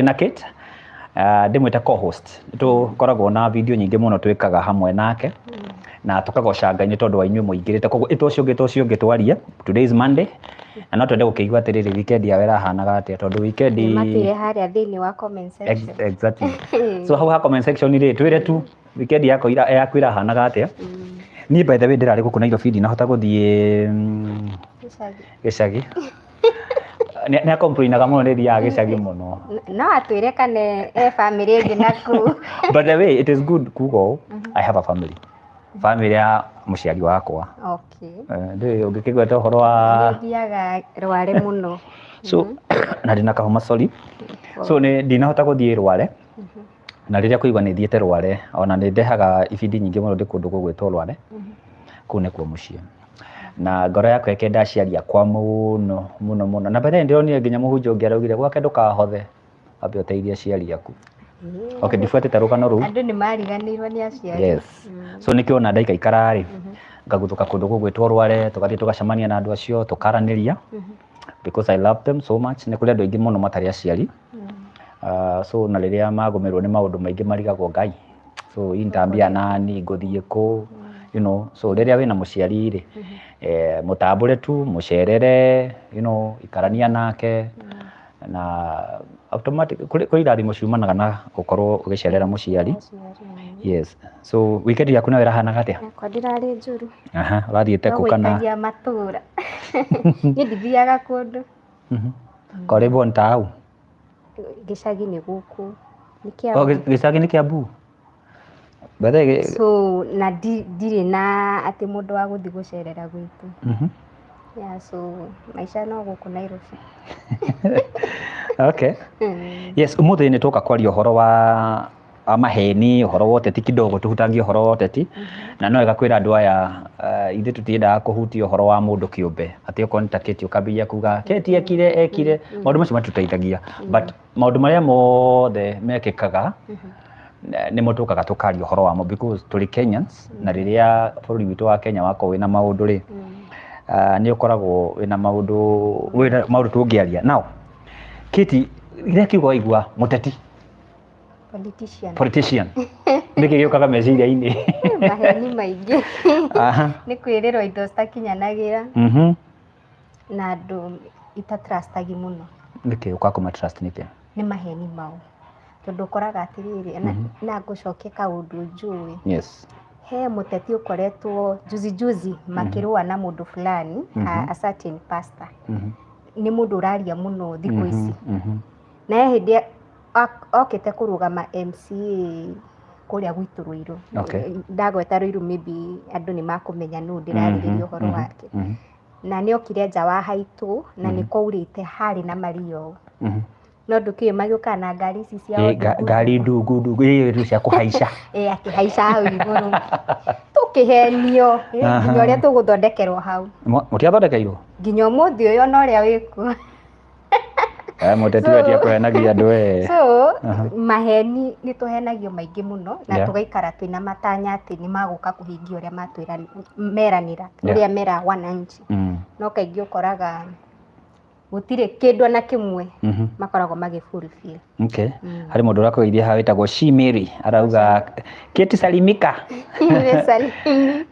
Na Kate, ndĩmwĩte co-host. Tũkoragwo na video nyingĩ mũno twĩkaga hamwe nake na tũkagoca Ngai nĩ tondũ wa inyuĩ mũingĩrĩte. Koguo ĩta ũcio ũngĩ, ĩta ũcio ũngĩ twarie. Today is Monday na no twende gũkĩigua atĩrĩrĩ, weekend yao ĩrahanaga atĩa? Tondũ weekend Matwĩre harĩa thĩinĩ wa comment section. Exactly. So hau ha comment section rĩ, twĩre tu weekend yaku ĩrahanaga atĩa. Niĩ, by the way, ndĩrarĩ gũkũ Nairobi, ndinahota gũthiĩ Gĩcagi. Gĩcagi. Nĩ acomplainaga mũno nĩ thiaga gĩcagi mũno. No atwĩre kana e family ĩngĩ naku. By the way, it is good kuga ũũ, I have a family. Family ya mũciari wakwa. Ndũĩ ũngĩkĩgweta ũhoro wa Nĩ thiaga Rware mũno. So na ndĩna kahoma, sorry. So nĩ ndinahota gũthiĩ Rware. Na rĩrĩa kũigua nĩ thiĩte Rware, ona nĩ ndehaga ibindi nyingĩ mũno ndĩ kũndũ gũgwĩtwo Rware. Kũu nĩkuo mũciĩ. Na ngoro yakwa ĩkenda aciari akwa mũno mũno mũno. Na by the way, ndĩronire nginya mũhunjia ũngĩ araugire gwake ndũkahothe, wambe ũteithie aciari aku. Okay, ndibuatĩte rũgano rũu. Andũ nĩ mariganĩirwo nĩ aciari. Yes. So nĩkĩo ona ndaikaikara rĩ, ngaguthũka kũndũ gũgwĩtwo Rware, tũgathiĩ tũgacemania na andũ acio, tũkaranĩria because I love them so much. Nĩ kũrĩ andũ aingĩ mũno matarĩ aciari. So na rĩrĩa magũmĩrwo nĩ maũndũ maingĩ marigagwo Ngai. So hii nitaambia nani, ngũthiĩ kũ. So rĩrĩa wĩna mũciari rĩ, mũtambũre tu, mũcerere, ikarania nake na automatic kũrĩ irathimo ciumanaga na gũkorwo ũgĩcerera mũciari. Yes. So weekend yaku nayo ĩrahanaga atĩa? Yakwa ndĩrarĩ njũru. Aha, ũrathiĩte No kũ kana? gũikagia matũra. Niĩ ndithiaga kũndũ. Karibu nitahau. Gĩcagi nĩ gũkũ. Nĩ Oh, Kiambu. Gĩcagi nĩ Kiambu. By the way, So na ndirĩ na atĩ mũndũ wa gũthiĩ gũcerera gwitũ. Yeah, so maica no gũkũ Nairobi. Okay. Yes, ũmũthĩ nĩ tũka kwaria ũhoro wa maheni, ũhoro wa ũteti kidogo, tũhutangie ũhoro wa ũteti. Na no wega kwĩra andũ aya, ithuĩ tũtiendaga kũhutia ũhoro wa mũndũ kĩũmbe, atĩ okorwo nĩ ta Kate ũkambĩrĩria kuga Kate ekire ekire, maũndũ macio matũteithagia. But maũndũ marĩa mothe mekĩkaga nĩmo tũkaga tũkaria ũhoro wamo because tũrĩ Kenyans, na rĩrĩa bũrũri witũ wa Kenya wakorwo wĩna maũndũ rĩ, nĩ ũkoragwo wĩna maũndũ tũngĩaria. Now, Kate, rĩrĩa kiugo waigua mũteti, Politician. Politician, nĩkĩ gĩũkaga meciria-inĩ? Maheni maingĩ. Nĩ kwĩrĩrwo indo citakinyanagĩra na andũ itatrustagi mũno. Nĩkĩ ũkaga kũma trust nĩkĩ? Nĩ maheni mau. Tondũ ũkoraga atĩrĩrĩ, na ngũcokie kaũndũ njũĩ. He mũteti ũkoretwo juzi juzi makĩrũa na mũndũ fulani, a certain pastor. Nĩ mũndũ ũraria mũno thikũ ici. Na he hĩndĩ okĩte kũrũgama MCA kũrĩa gwitũ Ruiru. Ndagweta Ruiru, maybe andũ nĩ makũmenya nũ ndĩrarĩrĩria ũhoro wake. Na nĩ okire nja wa haitũ na nĩ kwaurĩte, harĩ na mario. No ndũkĩũĩ magĩũkaga na ngari ici cia Ĩ, ngari ndungu ndungu, ĩ rĩu cia kũhaica. Ĩ, akĩhaica hau igũrũ. Tũkĩhenio nginya ũrĩa tũgũthondekerwo hau. Mũtiathondekeirwo? Nginya ũmũthĩ ũyũ ona ũrĩa wĩkuo. Eh, mũteti we tiakũhenagia andũ we. So maheni nĩ tũhenagio maingĩ mũno na tũgaikara twĩna matanya atĩ nĩ magũka kũhingia ũrĩa matwĩra meranĩra, ũrĩa mera wananchi. No kaingĩ ũkoraga gũtirĩ kĩndũ ona kĩmwe makoragwo magĩ fulfill. Okay. Harĩ mũndũ ũrakũgeithia haha wĩtagwo Shimiri, arauga Kate salimika. Nimesalimi.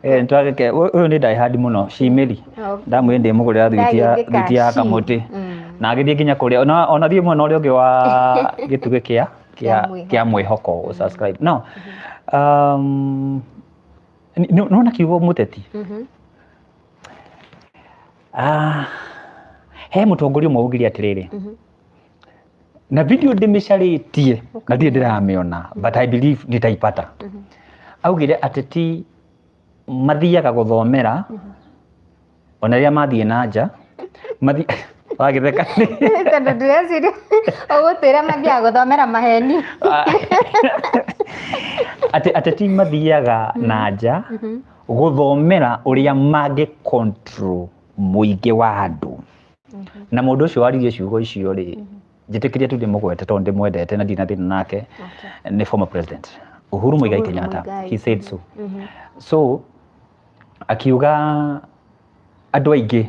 Eh, nĩtwagĩke ũyũ nĩ ndaihandi mũno Shimiri. Ndamwĩrire ndĩmũgũrĩra thwiti ya Ndagĩthĩka thwiti ya shi. kamũtĩ. Na agĩthiĩ nginya kũrĩa ona thiĩ mwena ũrĩa ũngĩ wa gĩtugĩ kĩa Kĩa mwĩhoko. Kĩa mwĩhoko subscribe. Now, nona kiugo mũteti. Ah, he mũtongoria ũmwe augire atĩrĩrĩ, na video ndĩmĩcarĩtie na ndirĩ ndĩramĩona, but I believe nitaipata. Augire ateti mathiaga gũthomera ona rĩrĩa mathiĩ na nja wagĩtheka nĩ Tondũ ndĩreciria ũgũtwĩra mathiaga gũthomera maheni. Atĩ ateti mathiaga na nja gũthomera ũrĩa mangĩ control mũingĩ wa andũ. Na mũndũ ũcio waririe ciugo icio rĩ, njĩtĩkĩrie tu ndĩmũgwete tondũ ndĩmwendete na ndirĩ na thĩna nake, nĩ former president Uhuru Muigai Uhuru Kenyatta. Muigai. He said so. So akiuga andũ aingĩ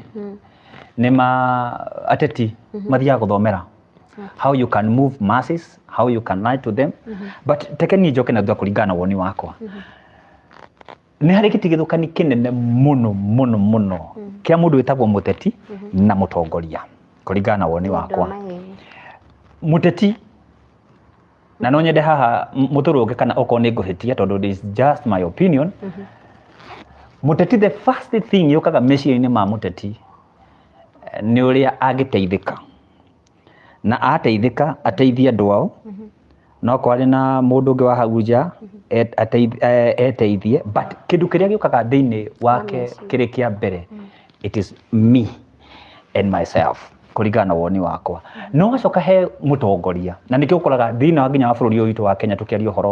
nĩ ma ateti mathiaga gũthomera. How you can move masses, how you can lie to them. But teke niĩ njoke na thutha, kũringana na woni wakwa, nĩ harĩ gĩtigithũkani kĩnene mũno mũno mũno kĩa mũndũ wĩtagwo mũteti na mũtongoria. Kũringana na woni Nĩ ũndũ wa wakwa, maheni. Mũteti, na no nyende haha mũtũrũnge kana okorwo nĩ ngũhĩtia, tondũ this is just my opinion, mũteti, the first thing yũkaga meciria-inĩ ma mũteti nĩ ũrĩa angĩteithĩka, na ateithĩka ateithie andũ ao, no korwo arĩ na mũndũ ũngĩ wa hau nja eteithie, but kĩndũ kĩrĩa gĩũkaga thĩinĩ wake meciria. Kĩrĩ kĩa mbere, it is me and myself, kũringana na woni wakwa. No gacoka he mũtongoria, na nĩkĩo ũkoraga thĩinĩ wa nginya wa bũrũri ũyũ witũ wa Kenya, tũkĩaria ũhoro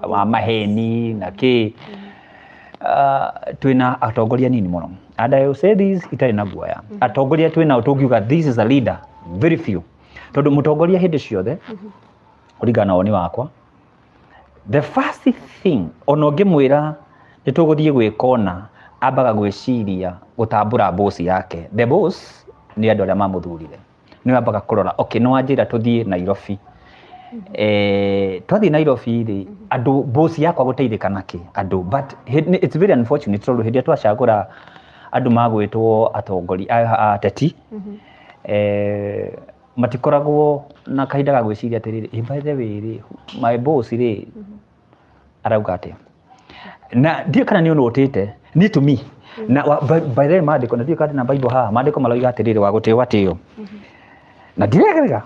wa maheni na kĩ, twĩna atongoria nini mũno, and I will say this itarĩ na guoya, atongoria twĩnao tũngiuga this is a leader, very few, tondũ mũtongoria hĩndĩ ciothe, kũringana na woni wakwa, the first thing, ona ũngĩmwĩra nĩ tũgũthiĩ gwĩka ũna, ambaga gwĩciria gũtambũra boss yake. The boss nĩ andũ arĩa mamũthurire. Nĩ ambaga kũrora, okay, nĩ wanjĩra tũthiĩ Nairobi, twathiĩ Nairobi rĩ, andũ, boss yakwa gũteithĩka nakĩ andũ? But it's very unfortunate, tondũ hĩndĩ ĩrĩa twacagũra andũ magwĩtwo atongoria, ateti, matikoragwo na kahinda ga gwĩciria atĩrĩrĩ, by the way rĩ, my boss rĩ arauga atĩa? Na ndiũĩ kana nĩ ũnũtĩte ni to me na by the way, maandĩko, na ndiũĩ kana ndĩna Bible haha, maandĩko maroiga atĩrĩrĩ, wa gũtĩo atĩo, na ndiregerega,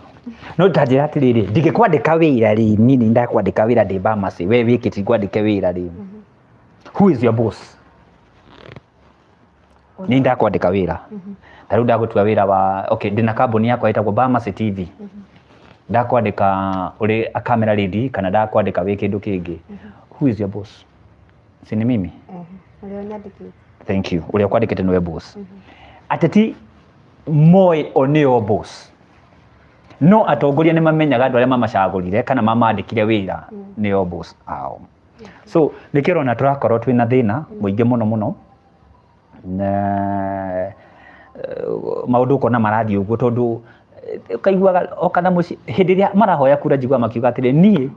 no ndanjĩra atĩrĩrĩ, ndingĩkwandĩka wĩra rĩ, niĩ nĩ ndakwandĩka wĩra ndĩ pharmacy, we wĩkĩti ngwandĩke wĩra rĩ, who is your boss? Nĩ ndakwandĩka wĩra, ta rĩu ndagũtua wĩra wa, okay, ndĩna kambuni yakwa ĩtagwo Pharmacy TV, ndakwandĩka ũrĩ a camera lady kana ndakwandĩka wĩ kĩndũ kĩngĩ, who is your boss? Si ni mimi? Ũrĩa ũnyandĩkĩte. Thank you. Ũrĩa ũkwandĩkĩte nĩwe boss. Ateti moĩ o nĩo boss, no atongoria nĩ mamenyaga andũ arĩa mamacagũrire kana mamandĩkire wĩra nĩo boss ao. So nĩkĩo ũrona tũrakorwo twĩna thĩna mũingĩ mũno mũno na maũndũ ũkona marathiĩ ũguo, tondũ ũkaiguaga oka na mũciĩ hĩndĩ ĩrĩa marahoya kura, njiguaga makiuga atĩrĩ, niĩ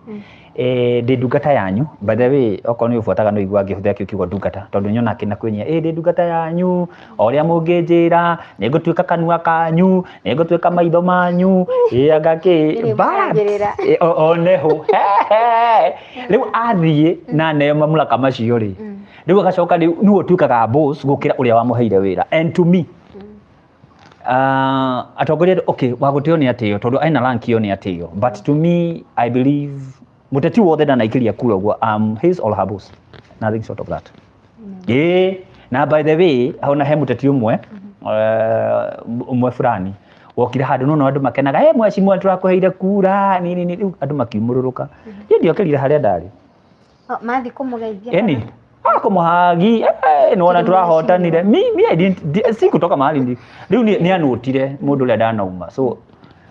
ndĩ ndungata yanyu. By the way, okorwo nĩ ũbuataga, nĩ ũiguaga ngĩhũthĩra kĩu kiugo ndungata, tondũ nyona kĩna kwĩnyia, ndĩ ndungata yanyu, o ũrĩa mũngĩnjĩra nĩ ngũtuĩka kanua kanyu, nĩ ngũtuĩka maitho manyu, ĩ anga kĩ. Nĩrĩ But mũrangĩrĩra. Oneho rĩu athiĩ na neo mamlaka macio rĩ, rĩu agacoka rĩu nĩwe ũtuĩkaga boss gũkĩra ũrĩa wamũheire wĩra. And to me, atongoria, okay, wagũtĩo nĩ atĩo tondũ ena rank ĩyo nĩ atĩo, but to me, I believe mũteti wothe ndanaikĩria kura ũguo, I'm his or her boss, nothing short of that. Ĩĩ, na by the way, hau na he mũteti ũmwe, ũmwe fulani wokire handũ no andũ makenaga, hey, mheshimiwa, tũrakũheire kura nini nini, rĩu andũ makiumũrũrũka, niĩ ndiokĩrire harĩa ndarĩ. Oh, mathiĩ kũmũgeithia? Yani kumuhagi, nĩwona Kĩrĩ tũrahotanire. Mi I didn't si kutoka mahali ndi rĩu nĩ anũtire mũndũ ũrĩa ndanauma, so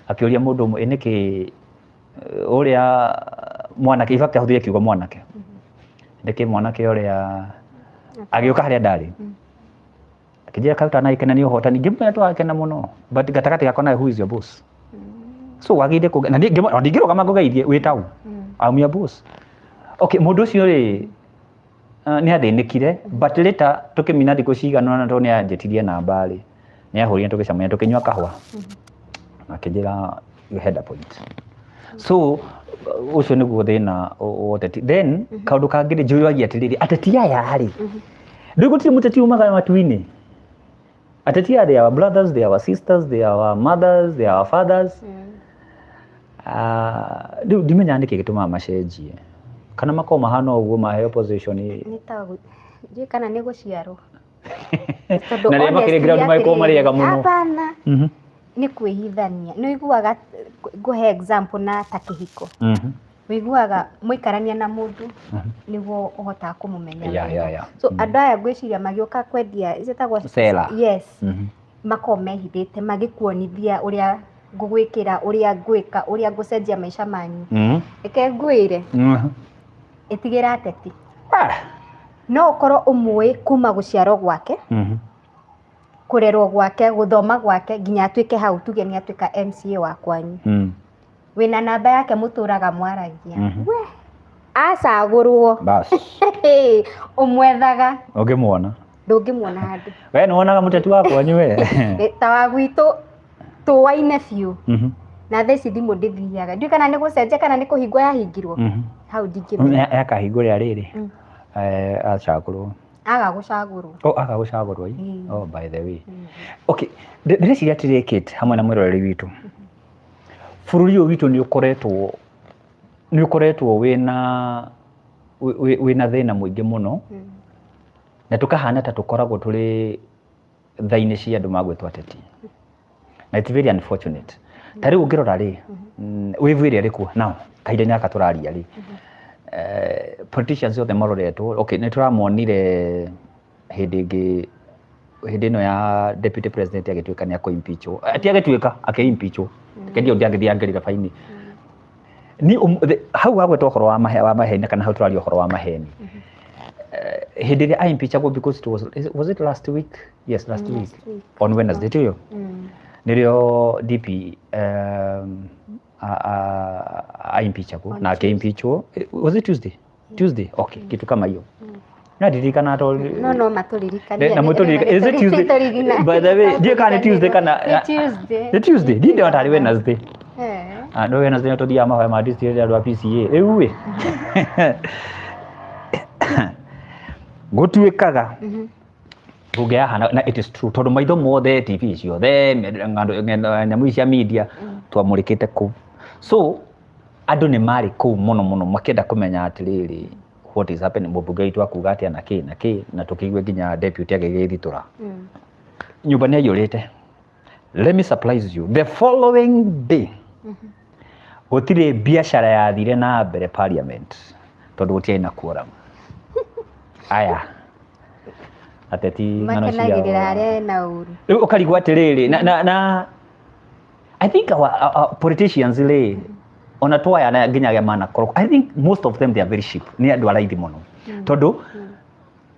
akĩũria mũndũ ũmwe, "Ĩ, nĩkĩ ũrĩa mwanake?" In fact, ahũthĩrire kiugo mwanake. Nĩkĩ mwanake ũrĩa agĩũka harĩa ndarĩ akĩnjĩra kaĩ ũtanagĩkena nĩ ũhotani? Ngĩmwĩra tũrakena mũno, but gatagatĩ gakwa nawe, who is your boss? So wagĩrĩire kũge na niĩ ngĩmwĩra, ndingĩrũgama ngũgeithie wĩ tau, I'm your boss. Okay, mũndũ ũcio rĩ, nĩ athĩnĩkire, but later tũkĩmina thikũ cigana ũna, tondũ nĩ anjĩtirie namba rĩ, nĩ ahũrire, tũgĩcemania, tũkĩnyua kahũa, na akĩnjĩra, "You had a point." So ũcio nĩguo thĩna wa ũteti. Then kaũndũ kangĩ rĩ, njũragia atĩrĩrĩ, ateti aya rĩ, rĩu gũtirĩ mũteti umaga matu-inĩ. Ateti aya, they are our brothers, they are our sisters, they are our mothers, they are our fathers. Ah, rĩu ndimenyaga nĩkĩ gĩtũmaga macenjie kana makorwo mahana ũguo maheo position. Nĩ ta ndiũĩ kana nĩ gũciarwo. Na rĩrĩa makĩrĩ ground magĩkorwo marĩ ega mũno. Hapana, nĩ kwĩhithania. Nĩ ũiguaga, ngũhe example na ta kĩhiko, ũiguaga mũikarania na mũndũ nĩguo ũhotaga kũmũmenya wega. So andũ aya ngwĩciria magĩũka kwendia ciĩtagwo Sera. Yes, makoragwo mehithĩte magĩkuonithia ũrĩa ngũgwĩkĩra, ũrĩa ngwĩka, ũrĩa ngũcenjia maica manyu. Reke ngwĩre, ĩtigĩra ateti. No ũkorwo ũmũĩ kuma gũciarwo gwake, kũrerwo gwake, gũthoma gwake, nginya atuĩke hau, tuge nĩ atuĩka MCA wa kwanyu. Wĩna namba yake mũtũraga mwaragia. We acagũrwo Bas. Ũmwethaga. Ũngĩmuona. Ndũngĩmuona handũ. We nĩ wonaga mũteti wa kwanyu we? Ta wa gwitũ tũwaine biũ. Na thaa ici thimũ ndĩthiaga. Ndiũĩ kana nĩ gũcenjia kana nĩ kũhingwo yahingirwo. Hau ndingĩmenya. Yakahingũrĩra rĩrĩ. Acagũrwo. Aga gũcagũrwo. Oh, aga gũcagũrwo ĩ. Oh, by the way. Okay, ndĩreciria atĩrĩ Kate, hamwe na mwĩroreri witũ. Bũrũri ũyũ witũ nĩ ũkoretwo wĩna thĩna mũingĩ mũno, na tũkahana ta tũkoragwo tũrĩ tha-inĩ cia andũ magwĩtwo ateti. Na it's very unfortunate. Ta rĩu ũngĩrora rĩ, wave ĩrĩa ĩrĩ kuo now, kahinda-inĩ gaka tũraria rĩ, politicians othe maroretwo, okay, nĩ tũramonire hĩndĩ ĩngĩ, hĩndĩ ĩno ya deputy president agĩtuĩka nĩ akũ impeachwo, ti agĩtuĩka, akĩ impeachwo, kendio ndangĩthiĩ angĩrĩra baini. Ni hau hagwetwo ũhoro wa maheni kana hau tũraria ũhoro wa maheni. Hĩndĩ ĩrĩa a impeachagwo, because it was it last week? Yes, last week. Last week. On Wednesday tiyo? Nĩrĩo DP a impeachagwo na akĩ impeachwo. Was it Tuesday? Tuesday, okay, kitu kama hiyo. No ndirikana to No matũririkanie. Na mũtũririkanie. Is it Tuesday? By the way, ndiũĩ kana nĩ Tuesday kana Nĩ Tuesday. Nĩ Tuesday, ndindĩona tarĩ Wednesday. Eh. Ah, no Wednesday nĩ tũthiaga mahoya ma district andũ a PCA. Rĩu ĩ gũtuĩkaga bunge yahana, na it is true, tondũ maitho mothe, TV ciothe, nyamũ ici cia media twamũrĩkĩte kũu, so andũ nĩ marĩ kũu mũno mũno makĩenda kũmenya atĩrĩrĩ, what is happening, mũmbunge witũ akuga atĩa na kĩ na kĩ, na tũkĩigue nginya deputy agĩgĩthitũra. Nyũmba nĩ yaiyũrĩte. Let me surprise you, the following day gũtirĩ biacara yathire na mbere parliament tondũ gũtiarĩ na quorum. Aya ateti ng'ano ciao. Makenagĩrĩra arĩa ena ũru. Rĩu ũkarigwo atĩrĩrĩ, na I think our politicians rĩ, ona twaya na nginya arĩa manakorwo, I think most of them, they are very cheap, nĩ andũ araithi mũno, tondũ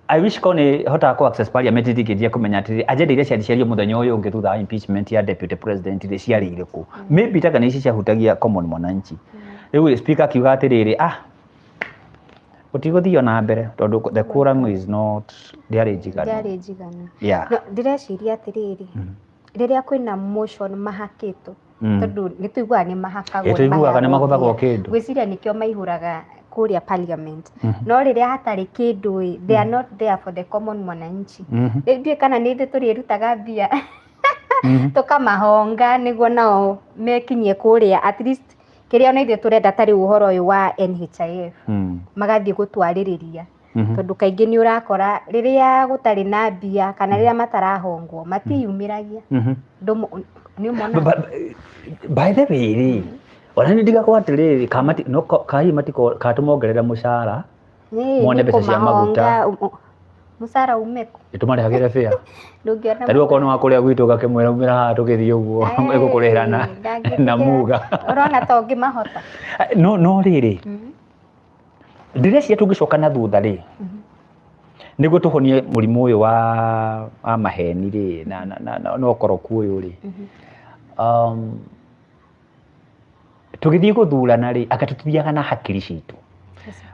I wish ko nĩ hotaga kũ access parliament ndingĩnjia kũmenya atĩrĩrĩ, agenda iria ciarĩ ciario mũthenya ũyũ ũngĩ thutha wa impeachment ya deputy president rĩ, ciarĩ irĩkũ. Maybe taka nĩ ici ciahutagia common mwananchi. Rĩu speaker akiuga atĩrĩrĩ, ah, gũtigũthio na mbere tondũ the quorum is not, ndĩarĩ njiganu. Ndĩarĩ njiganu. Yeah. No, ndĩreciria atĩrĩrĩ, rĩrĩa kwĩna motion mahakĩtwo, tondũ nĩ tũiguaga nĩ mahakagwo. Ĩ, tũiguaga nĩ maheagwo magũthagwo mbia. kĩndũ. Ngwĩciria nĩkĩo maihũraga kũrĩa parliament, no rĩrĩa hatarĩ kĩndũ ĩ, they are not there for the common mwananchi. Rĩu ndiũĩ kana nĩ ithuĩ tũrĩrutaga mbia tũkamahonga nĩguo nao mekinyie kũrĩa, at least kĩrĩa ona ithuĩ tũrenda, ta rĩu ũhoro ũyũ wa NHIF, magathiĩ gũtwarĩrĩria, tondũ kaingĩ nĩ ũrakora rĩrĩa gũtarĩ na mbia kana rĩrĩa matarahongwo matiyumĩragia. Nĩ ũmona. By the way rĩ, ona nĩ ndigagwo atĩrĩrĩ, kamati no kahi matiko katũmongerera mũcara muone nĩ mbeca cia maguta. Kũmahonga, mũcara ume kũ? Ĩtũmarĩhagĩre bĩa. Ndũngĩona. Ta rĩu okorwo nĩ wa kũrĩa gwitũ, ũgakĩmwĩra umĩra haha tũgĩthiĩ ũguo, ĩgũkũrĩhĩra na muga. Ũrona ta ũngĩmahota? No rĩrĩ, ndĩreciria tũngĩcoka na thutha rĩ, nĩguo tũhonie mũrimũ ũyũ wa maheni rĩ, na ũkoroku ũyũ rĩ, tũgĩthiĩ gũthurana rĩ, anga tũtithiaga na hakiri citũ.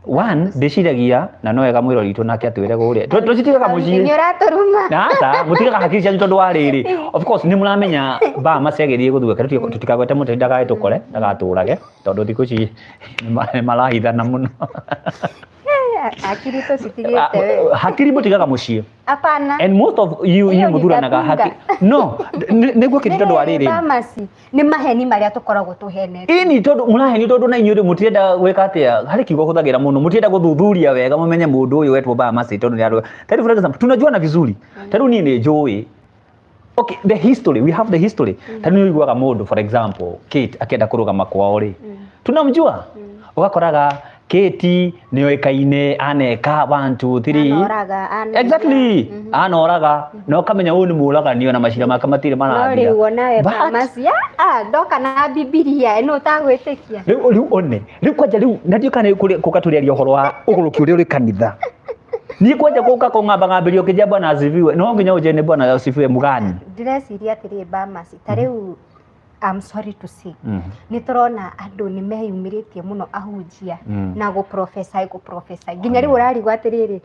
One, ndĩciragia na no wega mwĩrori witũ nake atwĩre kũrĩa tũcitigaga mũciĩ. Nĩ ũratũruma. Na aca mũtigaga hakiri cianyu, tondũ wa rĩrĩ, of course nĩ mũramenya Bama ciagĩthiĩ gũthura. Tũtikagwete mũteti ndagae tũkore ndagatũrage, tondũ thikũ ici nĩ marahithana mũno. Hakiri tũcitigĩte we. Hakiri mũtigaga mũciĩ. Hapana. And most of you Hiyo inyuĩ mũthuranaga nitapunga. haki no nĩguo kĩndũ, tondũ wa rĩrĩ, Pharmacy nĩ maheni marĩa tũkoragwo tũhenete. Ĩni, tondũ mũraheni, tondũ na inyuĩ rĩ, mũtirenda gwĩka atĩa, harĩ kiugo hũthagĩra mũno, mũtirenda gũthuthuria wega mũmenye mũndũ ũyũ wetwo Bamasi, tondũ nĩ andũ tarĩu, for example, tunajuana vizuri. Tarĩu niĩ nĩ njũĩ, okay, the history, we have the history. Tarĩu nĩ ũiguaga mũndũ, for example Kate, akĩenda kũrũgama kwao rĩ, tunamjua, ũgakoraga Kate nĩ oĩkaine aneka 1 2 3. Anoraga, anaiya. Exactly, anoraga, na ũkamenya ũyũ nĩ mũraganio na macira make matirĩ No marathira. rĩu onawe But- pharmacy, ndoka na Bibilia ĩno ũtagwĩtĩkia. Rĩu one rĩu kwanja rĩu na ndiũ kana kũka tũrĩaria ũhoro wa ũgũrũki ũrĩa ũrĩ kanitha. Niĩ kwanja gũka kũng'ambang'ambĩrio ũkĩnjia bwana asifiwe, no nginya ũnjĩre nĩ bwana asifiwe mũgani. Ndĩreciria atĩrĩ, Bamasi, ta rĩu I'm sorry to say, nĩ tũrona andũ nĩ meyumĩrĩtie mũno, ahunjia, na gũ prophesy, gũ prophesy, nginya rĩu ũrarigwo atĩrĩrĩ,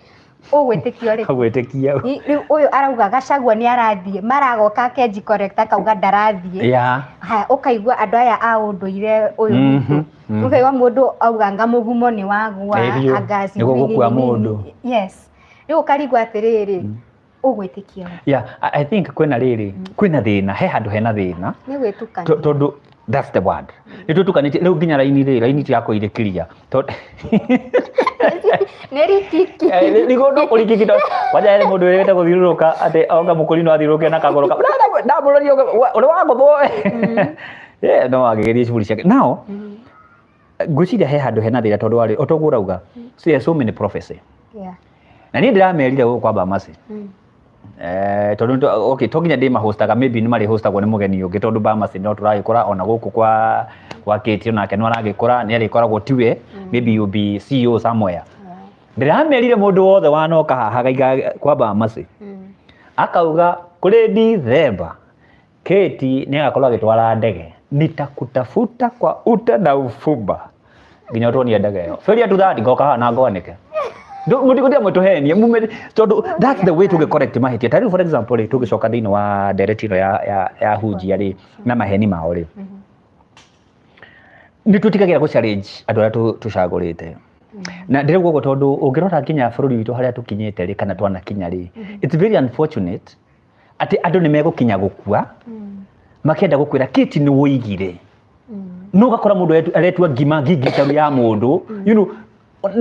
ũgwĩtĩkia ũrĩkũ? Gwĩtĩkia. Rĩu ũyũ arauga Gachagua nĩ arathiĩ, maragoka akenji correct, akauga ndarathiĩ. Haya, ũkaigua andũ aya a ũndũire ũyũ witũ, ũkaigua mũndũ auga anga mũgumo nĩ wagwa. Ĩ biũ. Anga sijui Nĩguo gũkua nini nini. Mũndũ. Yes, rĩu ũkarigwo atĩrĩrĩ, ũgwĩtĩkia ũ? Yeah, I think kwĩna rĩrĩ, kwĩna thĩna, he handũ hena thĩna. Nĩ gwĩtukania. Tondũ that's the word, nĩ tũtukanĩtie rĩu nginya raini rĩ, raini tirakorwo clear. Nĩ rikiki. Nĩguo no kũrikiki kwanja he mũndũ wĩrĩgĩte gũthiũrũrũka atĩ oka mũkũrinũ athiũrũrũke na kagũrũ ka ndamũroria ũrĩa wagũthwo. Yeah, no agĩgeria ciburi ciake now. Ngwĩciria he handũ hena thĩna tondũ warĩ o toguo ũrauga, so there are so many prophecy. Na niĩ ndĩramerire gũkũ kwa Bamasi, tondũ okay, to nginya ndĩmahostaga, maybe nĩ marĩhostagwo nĩ mũgeni ũngĩ, tondũ Bamasi no tũragĩkũra ona gũkũ kwa Kate, onake no aragĩkũra, nĩ arĩkoragwo tiwe, maybe you'll be CEO somewhere. Ndĩramerire mũndũ wothe wanoka haha gaiga kwa Bamasi akauga kũrĩ December Kate nĩ agakorwo agĩtwara ndege, nitakutafuta kwa uta na ufumba nginya ũtuonie ndege ĩyo. Failure to that, ngoka haha na ngwanĩke. Mũtigũtia mũtũhenie mume, tondũ that's the way tũngĩ correct mahĩtia. Ta rĩu, for example rĩ, tũgĩcoka thĩinĩ wa ndereti ĩno ya hunjia rĩ na maheni mao rĩ, nĩ tũtigagĩra gũ challenge andũ arĩa tũcagũrĩte. Na ndĩrauga ũguo tondũ ũngĩrora nginya bũrũri witũ harĩa tũkinyĩte rĩ, kana twanakinya rĩ, it's very unfortunate atĩ andũ nĩ megũkinya gũkua makĩenda gũkwĩra kĩti nĩ woigire. No ũgakora mũndũ aretua ngima ngingitaru ya mũndũ,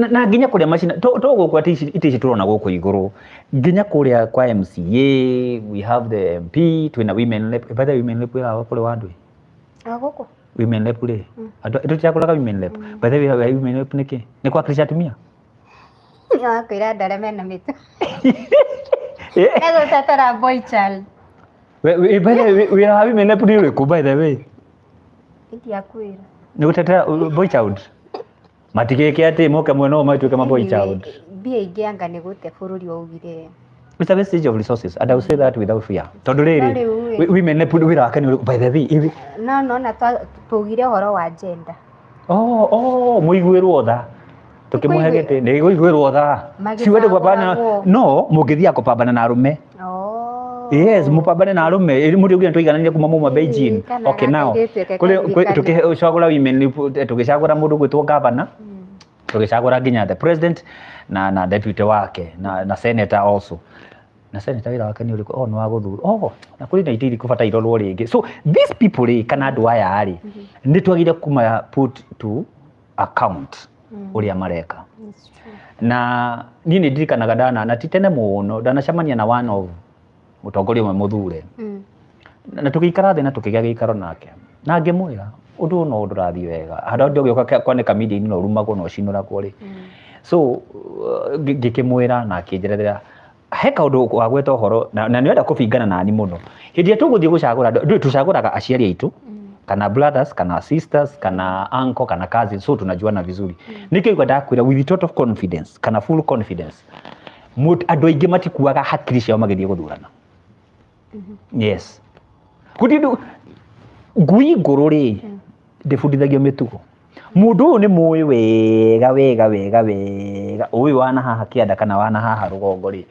na nginya kũrĩa macina to gũkũ atĩ ici itĩ ici tũrona gũkũ igũrũ, nginya kũrĩa kwa MCA we have the MP, twĩna women rep. By the way, women rep wĩra kũrĩ wa andũ O gũkũ. Women rep rĩ, andũ tũtirakũraga women rep. By the way, wĩra wa women rep nĩkĩ? Nĩ kwakilisha atumia. Wakwĩra andũ arĩa mena mĩtũ egũtetera boy child. By the way, wĩra wa women rep nĩ ũrĩkũ, by the way? Ndiakwĩra. Nĩ gũtetera boy child, matigĩke atĩ moke mwena ũyũ matuĩke ma boy child. Mbia ingĩ anga nĩ gũte bũrũri waugire. It's a wastage of resources and I will say that without fear. Tondũ rĩrĩ, No rĩu ĩ. Women rep wĩra wake nĩ ũrĩkũ, by the way? No na twaugire ũhoro wa gender. Oh, mũiguĩrwo tha. Tũkĩmũhe gĩtĩ, nĩ kũiguĩrwo tha. Siwende kupambana, Magĩcagũragwo. no mũngĩthiaga kũpambana na arũme. Oh. Yes, mũpambane na arũme. Ĩ, mũndũ ũngĩ tũigananire kuma muma Beijing. Kana Okay, now. gakairĩtu eke Kũrĩ karirikane. tũkĩcagũra women rep, tũgĩcagũra mũndũ gwĩtwo governor, tũgĩcagũra nginya the president na deputy wake na senator also. Na senator wĩra wake nĩ ũrĩkũ? Oh, nĩ wa gũthura. Oh, na kũrĩ na itĩ irĩkũ bata irorwo rĩngĩ. So these people rĩ, kana andũ aya rĩ, nĩ twagĩrĩire kuma put to account ũrĩa mareka. It's true. Na niĩ nĩ ndirikanaga ndana na ti tene mũno ndanacemania na one of mũtongoria ũmwe mũthure, na tũgĩikara thĩ na tũkĩgĩa gĩikaro nake, na ngĩmwĩra ũndũ ũyũ no ndũrathiĩ wega, handũ andũ ũgĩũka kwanĩka media-inĩ na ũrumagwo na ũcinũragwo rĩ. So ngĩkĩmwĩra na akĩnjerethera he kaũndũ wagweta ũhoro na nĩwenda kũbingana nani mũno. Hĩndĩ ĩrĩa tũgũthiĩ gũcagũra andũ, ndũĩ tũcagũraga aciari aitũ kana brothers kana sisters kana uncle kana cousin, so tunajuana vizuri. Nĩkĩo igua ndakwĩra with total confidence kana full confidence, andũ aingĩ matikuaga hakiri ciao magĩthiĩ gũthurana. Yes, gũtirĩ ngui ngũrũ rĩ ndĩbundithagio mĩtugo. Mũndũ ũyũ nĩ mũĩ wega wega wega wega, ũyũ wana haha kĩanda kana wana haha rũgongo rĩ,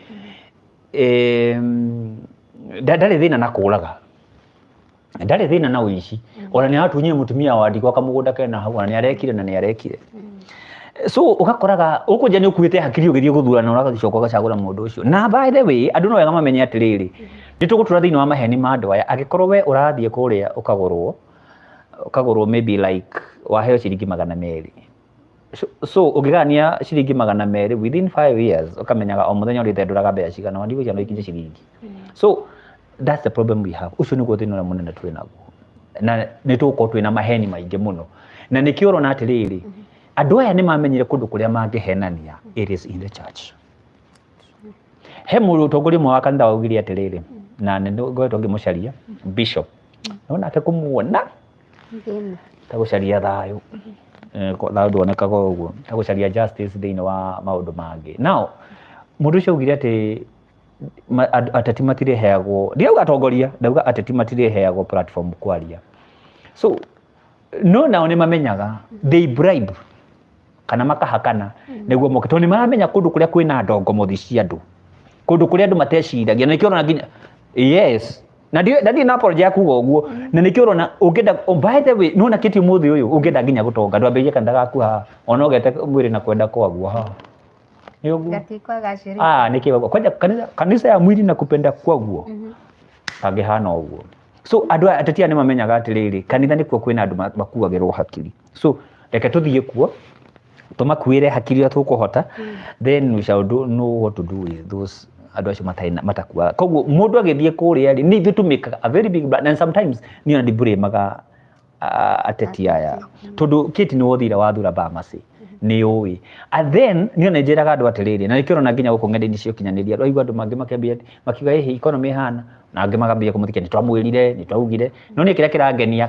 ndarĩ thĩna na kũraga, ndarĩ thĩna na ũici, ona nĩ aratunyire mũtumia wa ndigwa kamũgũnda kena hau, ona nĩ arekire na nĩ arekire. So ũgakoraga ũkũnja nĩ ũkuĩte hakiri ũgĩthiĩ gũthurana, ũgacoka ũgacagũra mũndũ ũcio. Na by the way, andũ no wega mamenye atĩrĩrĩ, nĩ tũgũtũra thĩinĩ wa maheni ma andũ aya. Angĩkorwo we ũrathiĩ kũrĩa ũkagũrwo, maybe like waheo ciringi 200, so ũngĩgania ciringi 200 within 5 years, ũkamenyaga o mũthenya ũrĩthendũraga mbeca cigana, wandigũ no ikinye ciringi. So that's the problem we have. Ũcio nĩguo thĩna ũrĩa mũnene twĩ naguo, na nĩ tũgũkorwo twĩna maheni maingĩ mũno. Na nĩkĩo ũrona atĩrĩrĩ, andũ aya nĩ mamenyire kũndũ kũrĩa mangĩhenania. It is in the church. He mũndũ ũtongoria ũmwe wa kanitha waugire atĩrĩrĩ, na nĩ ngoretwo ngĩmũcaria bishop, no nake kũmuona Thĩna. Ta gũcaria thayũ. Thayũ nduonekaga ũguo, ta gũcaria justice thĩinĩ wa maũndũ mangĩ. Now mũndũ ũcio augire atĩ ateti matirĩheagwo, ndirauga atongoria, ndauga ateti matirĩheagwo platform kwaria. So no nao nĩ mamenyaga, they bribe kana makahakana nĩguo moke, tondũ nĩ maramenya kũndũ kũrĩa kwĩna ndongomothi cia andũ, kũndũ kũrĩa andũ mateciragia. Na nĩkĩo ũrona nginya, yes, na ndirĩ na apology ya kuga ũguo. Na nĩkĩo ũrona ũngĩenda, oh, by the way, nĩwona kĩti ũmũthĩ ũyũ ũngĩenda nginya gũtonga, ndwambĩrĩrie kanitha gaku haha, ona ũgete mwĩrĩ na kwenda kwaguo haha, nĩ ũguo. Gatikwagacĩrĩte. Ah, nĩkĩ kwanja kanitha, kanitha ya mwĩrĩ na kupenda kwaguo kangĩhana ũguo. So andũ aya ateti aya nĩ mamenyaga atĩrĩrĩ, kanitha nĩkuo kwĩna andũ makuagĩrwo hakiri, so reke tũthiĩ kuo tũmakuĩre hakiri ũrĩa tũkũhota, then we shall know what to do with those andũ acio matarĩ matakuaga. Koguo mũndũ agĩthiĩ kũrĩa rĩ, nĩ ithuĩ tũmĩkaga a very big and sometimes niĩ ona ndimburĩmaga ateti aya, tondũ kĩti nĩ wothire wathura Bamasi, nĩ ũĩ. And then niĩ ona njĩraga andũ atĩrĩrĩ, na nĩkĩo ũrona nginya gũkũ ng'enda-inĩ cia ũkinyanĩria ũraigua andũ mangĩ makĩambia makiuga, "Ĩhĩ, economy ĩhana," na angĩ makambia kũmũthikia, "Nĩ twamwĩrire, nĩ twaugire." No niĩ kĩrĩa kĩrangenia,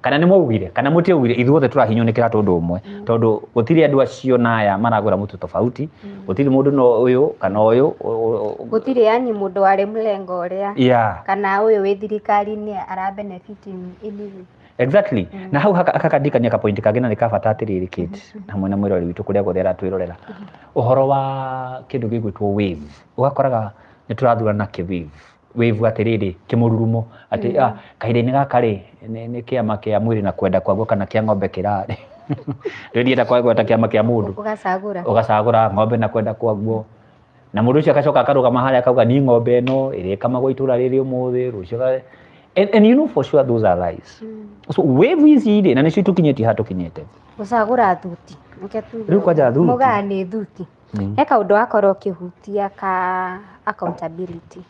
kana nĩ mwaugire kana mũtiaugire, ithuothe tũrahinywo nĩ kĩratũ ũndũ ũmwe, tondũ gũtirĩ andũ acio na aya maragũra mũtu tofauti, gũtirĩ mũndũ no ũyũ kana ũyũ Gũtirĩ, yani mũndũ warĩ mlengo ũrĩa kana ũyũ wĩ thirikari-inĩ ara benefit in anyway. Exactly. Na hau hakakandikania ka point kangĩ na nĩ ka bata atĩrĩrĩ, Kate, hamwe na mwĩroreri witũ kũrĩa guothe aratwĩrorera, ũhoro wa kĩndũ gĩgwĩtwo wave. Ũgakoraga nĩ tũrathurana kĩ wave wave, atĩrĩrĩ, kĩmũrurumo atĩ kahinda-inĩ gaka rĩ, nĩ kĩama kĩa mwĩrĩ na kwenda kwaguo kana kĩa ng'ombe kĩrarĩ rĩu kwagweta kĩama kĩa mũndũ. Ũgacagũra. Ũgacagũra ng'ombe na kwenda kwaguo, na mũndũ ũcio agacoka akarũgama harĩa akauga, "Ni ng'ombe ĩno ĩrĩkamagwo itũra rĩrĩ ũmũthĩ, rũciũ And you know for sure those are lies. So wave ici rĩ, na nĩcio itũkinyĩtie haha tũkinyĩte. Gũcagũra thuti. Reke tuge Rĩu kwanja ũguo. thuti. Mũgaa nĩ thuti. He kaũndũ wakorwo ũkĩhutia ka accountability.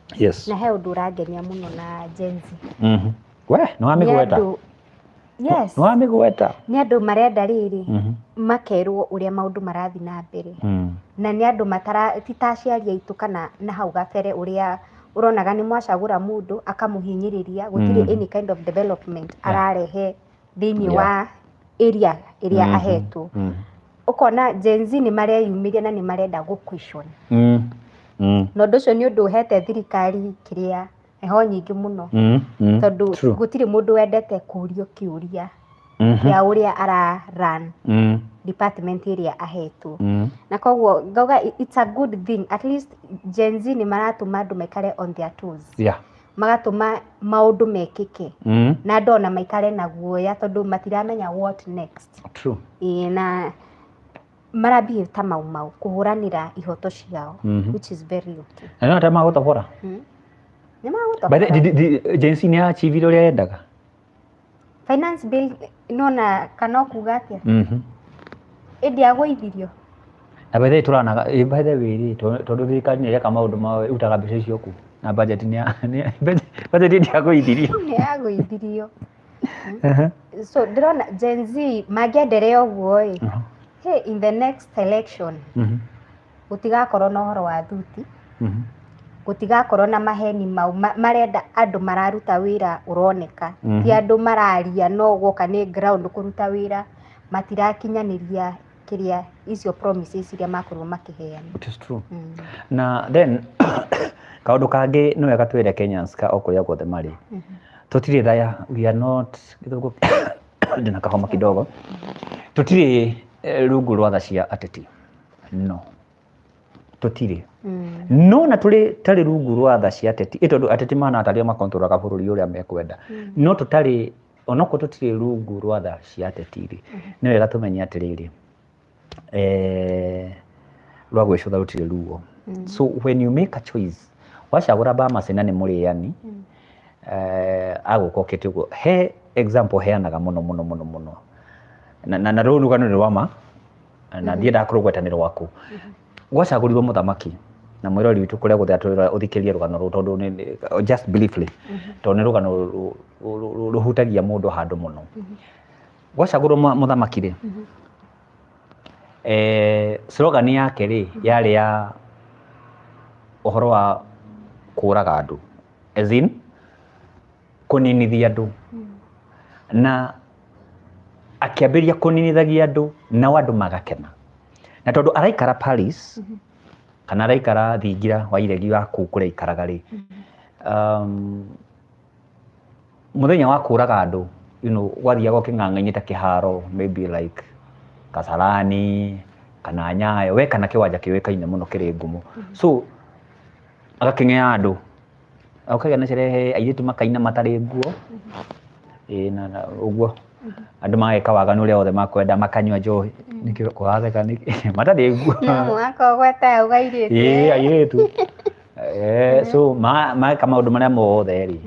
Na he ũndũ ũrangenia mũno na Gen Z. We nĩ wamĩgweta. Nĩ andũ, yes. Nĩ wamĩgweta. Nĩ andũ marenda rĩrĩ, makerwo ũrĩa maũndũ marathiĩ na mbere. Na nĩ andũ matara, ti ta aciari aitũ kana na hau gabere ũrĩa ũronaga nĩ mwacagũra mũndũ akamũhinyĩrĩria, gũtirĩ any kind of development ararehe thĩinĩ wa area ĩrĩa ahetwo. Ũkona Gen Z nĩ mareyumĩria na nĩ marenda gũ question. Na ũndũ ũcio nĩ ũndũ ũhete thirikari kĩrĩa heho nyingĩ mũno, tondũ gũtirĩ mũndũ wendete kũrio kĩũria kĩa ũrĩa ara run department ĩrĩa ahetwo. Na koguo ngauga it's a good thing, at least Gen Z nĩ maratũma andũ maikare on their toes, magatũma maũndũ mekĩke na andũ ona maikare na guoya, tondũ matiramenya what next. Ĩĩ, na marabehave ta mau mau kũhũranĩra ihoto ciao, which is very okay. Na no magũtobora. Nĩ By the magũtobora. Gen Z nĩ achievire ũrĩa yendaga. Finance bill nona kana ũkuga atĩa, ĩndĩ agũithirio. Na by the way tũranaga by the way rĩ, tondũ thirikari nĩ ĩreka maũndũ mao, ĩrutaga mbeca icio kũ? Na budget budget ndĩagũithirio. Nĩ yagũithirio. So ndĩrona Gen Z mangĩenderea ũguo ĩ, hey, in the next election gũtigakorwo na ũhoro wa thuti, gũtigakorwo na maheni mau. Marenda andũ mararuta wĩra ũroneka, ti andũ mararia no guoka nĩ ground kũruta wĩra matirakinyanĩria kĩrĩa icio promises iria makorwo makĩheana. It is true. Na then kaũndũ kangĩ nĩ wega twĩre Kenyans ka o kũrĩa guothe marĩ, tũtirĩ thaya, we are not, ndĩna kahoma kidogo, tũtirĩ rungu rwa tha cia ateti, no tũtirĩ. No na tũrĩ tarĩ rungu rwa tha cia ateti, ĩ tondũ ateti mahana tarĩ o makontrolaga bũrũri ũrĩa mekwenda, no tũtarĩ, onokorwo tũtirĩ rungu rwa tha cia ateti rĩ, nĩ wega tũmenye atĩrĩrĩ, rwa gwĩcũtha rũtirĩ ruo. So when you make a choice, wacagũra Bamasi na nĩ mũrĩani, agũka okĩte ũguo. He example heanaga mũno mũno mũno mũno, na rũrũ rũgano nĩ rwa ma na ndiendaga kũrũgweta nĩ rwaku. Gwacagũrirwo mũthamaki, na mwĩrori witũ kũrĩa guothe atwĩrora ũthikĩrie rũgano rũrũ, tondũ just briefly, tondũ nĩ rũgano rũhutagia mũndũ handũ mũno. Gwacagũrwo mũthamaki rĩ, slogan yake rĩ yarĩ ya ũhoro wa kũraga andũ, as in kũninithia andũ, na akĩambĩrĩria kũninithagia andũ, nao andũ magakena. Na tondũ araikara Paris kana araikara thingira wa iregi wa kũu kũrĩa aikaraga rĩ, mũthenya wa kũraga andũ, Gwathiagwo kĩng'ang'a-inĩ ta kĩharo, maybe like Kasarani kana Nyayo, we kana kĩwanja kĩũĩkaine mũno kĩrĩ ngumo. So agakĩng'ea andũ, gũkagĩa na sherehe, airĩtu makaina matarĩ nguo, ĩĩ na ũguo. Andũ mageka waganu ũrĩa wothe makwenda, makanyua njohi. Nĩkĩ ũratheka nĩkĩ? Matarĩ nguo. No mũhaka ũgwete hau airĩtu. Ĩĩ airĩtu. So mageka maũndũ marĩa mothe rĩ.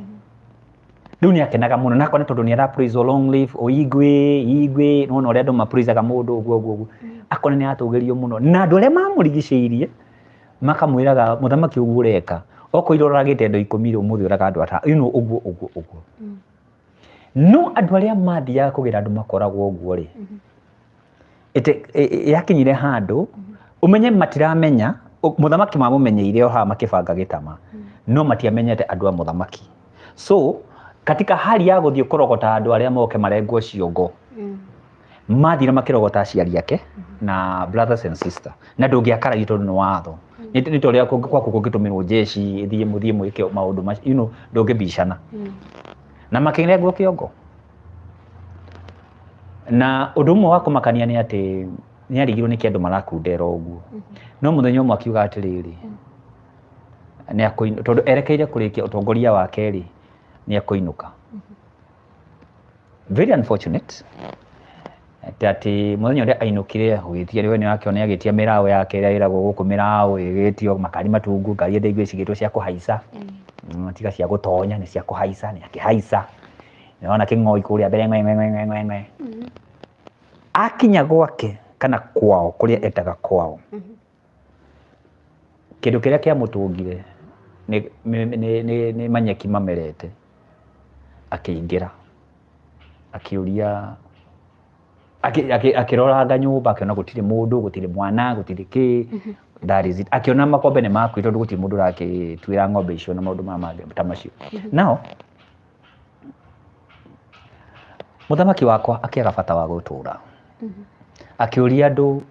Rĩu nĩ akenaga mũno na akona tondũ nĩ ara praise long live Oigwe, Igwe, nĩwona ũrĩa andũ mapraisaga mũndũ ũguo ũguo ũguo. Akona nĩ aratũgĩrio mũno na andũ arĩa mamũrigicĩirie makamwĩraga mũthamaki ũguo ũreka okorwo ira ũragĩte andũ 10 rĩ ũmũthĩ ũraga andũ 5, ũguo ũguo ũguo. No andũ arĩa mathiaga kũgĩra andũ makoragwo ũguo rĩ, yakinyire handũ ũmenye matiramenya mũthamaki mamũmenyeire o haha makĩbanga gĩtama, no matiamenyete andũ a mũthamaki. So katika hali ya gũthiĩ kũrogota andũ arĩa moke marengwo ciongo, mathire makĩrogota aciari ake na brothers and sister, na ndũngĩakarario tondũ nĩ watho. Nĩ ta ũrĩa gwaku kũngĩtũmĩrwo jeshi ĩthiĩ mũthiĩ mwĩke maũndũ macio, ndũngĩbicana. Na makĩrengwo kĩongo. Na ũndũ ũmwe wa kũmakania nĩ atĩ nĩ arigirwo nĩkĩ andũ marakundera ũguo. No mũthenya ũmwe akiuga atĩrĩrĩ, tondũ erekeire kũrĩkia ũtongoria wake rĩ, nĩ ekũinũka. Very unfortunate atĩ mũthenya ũrĩa ainũkire gũgĩtia rĩwe nĩ wakĩona agĩtia mĩraũ yake ĩrĩa ĩragwo gũkũ mĩraũ ĩgĩtio makari matungu, ngari ĩrĩa ingĩ cigĩtwo cia kũhaica, tiga cia gũtonya nĩ cia kũhaica, nĩ akĩhaica. Nĩwona kĩng'oi kũrĩa mbere ng'we ng'we ng'we ng'we ng'we. Akinya gwake kana kwao kũrĩa etaga kwao, kĩndũ kĩrĩa kĩamũtũngire nĩ manyeki mamerete. Akĩingĩra akĩũria, akĩroranga nyũmba akĩona gũtirĩ mũndũ, gũtirĩ mwana, gũtirĩ kĩ. That is it. Akĩona makombe nĩ makuire tondũ gũtirĩ mũndũ ũrakĩtuĩra ng'ombe icio na maũndũ maya mangĩ ta macio. Now mũthamaki wakwa akĩaga bata wa gũtũra, akĩũria andũ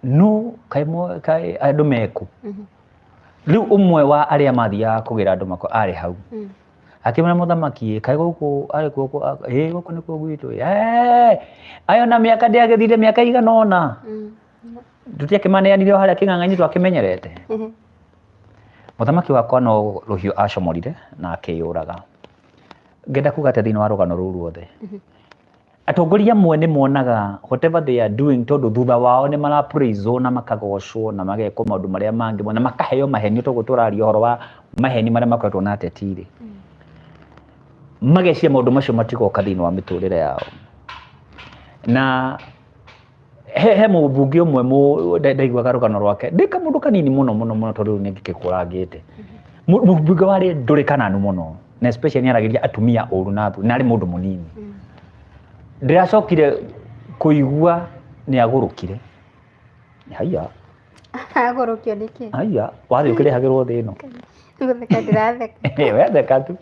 no kaĩ andũ meku. Rĩu ũmwe wa arĩa mathiaga kũgĩra andũ mako arĩ hau, akĩmwĩra mũthamaki, kaĩ gũkũ arĩ kuo? Ĩ gũkũ nĩkuo gwitũ. Ayo na mĩaka ndĩagĩthire mĩaka igana ũna tũtiakĩmaneanire o harĩa kĩng'ang'a-inĩ twakĩmenyerete. Mũthamaki wakwa no rũhiũ acomorire na akĩyũraga. Ngenda kuga atĩ thĩinĩ wa rũgano rũu ruothe, atongoria amwe nĩ monaga whatever they are doing, tondũ thutha wao nĩ marapraiswo na makagocwo na magekwo maũndũ marĩa mangĩ na makaheo maheni, toguo tũraria ũhoro wa maheni marĩa makoretwo na ateti rĩ, mageciria maũndũ macio matigoka thĩinĩ wa mĩtũrĩre yao. Na he mũmbunge ũmwe ndaiguaga rũgano rwake ndĩ kamũndũ kanini mũno mũno mũno, tondũ rĩu nĩ ngĩkũrangĩte. Mũmbunge warĩ ndũrĩ kananu mũno na especially nĩ aragĩria atumia ũru na athuri, na arĩ mũndũ mũnini. Ndĩracokire kũigua nĩ agũrũkire. Haiya. Agũrũkio nĩkĩ? Haiya, wathiĩ ũkĩrehagĩrwo thĩ ĩno. Gũtheka ndĩratheka. Wetheka tu,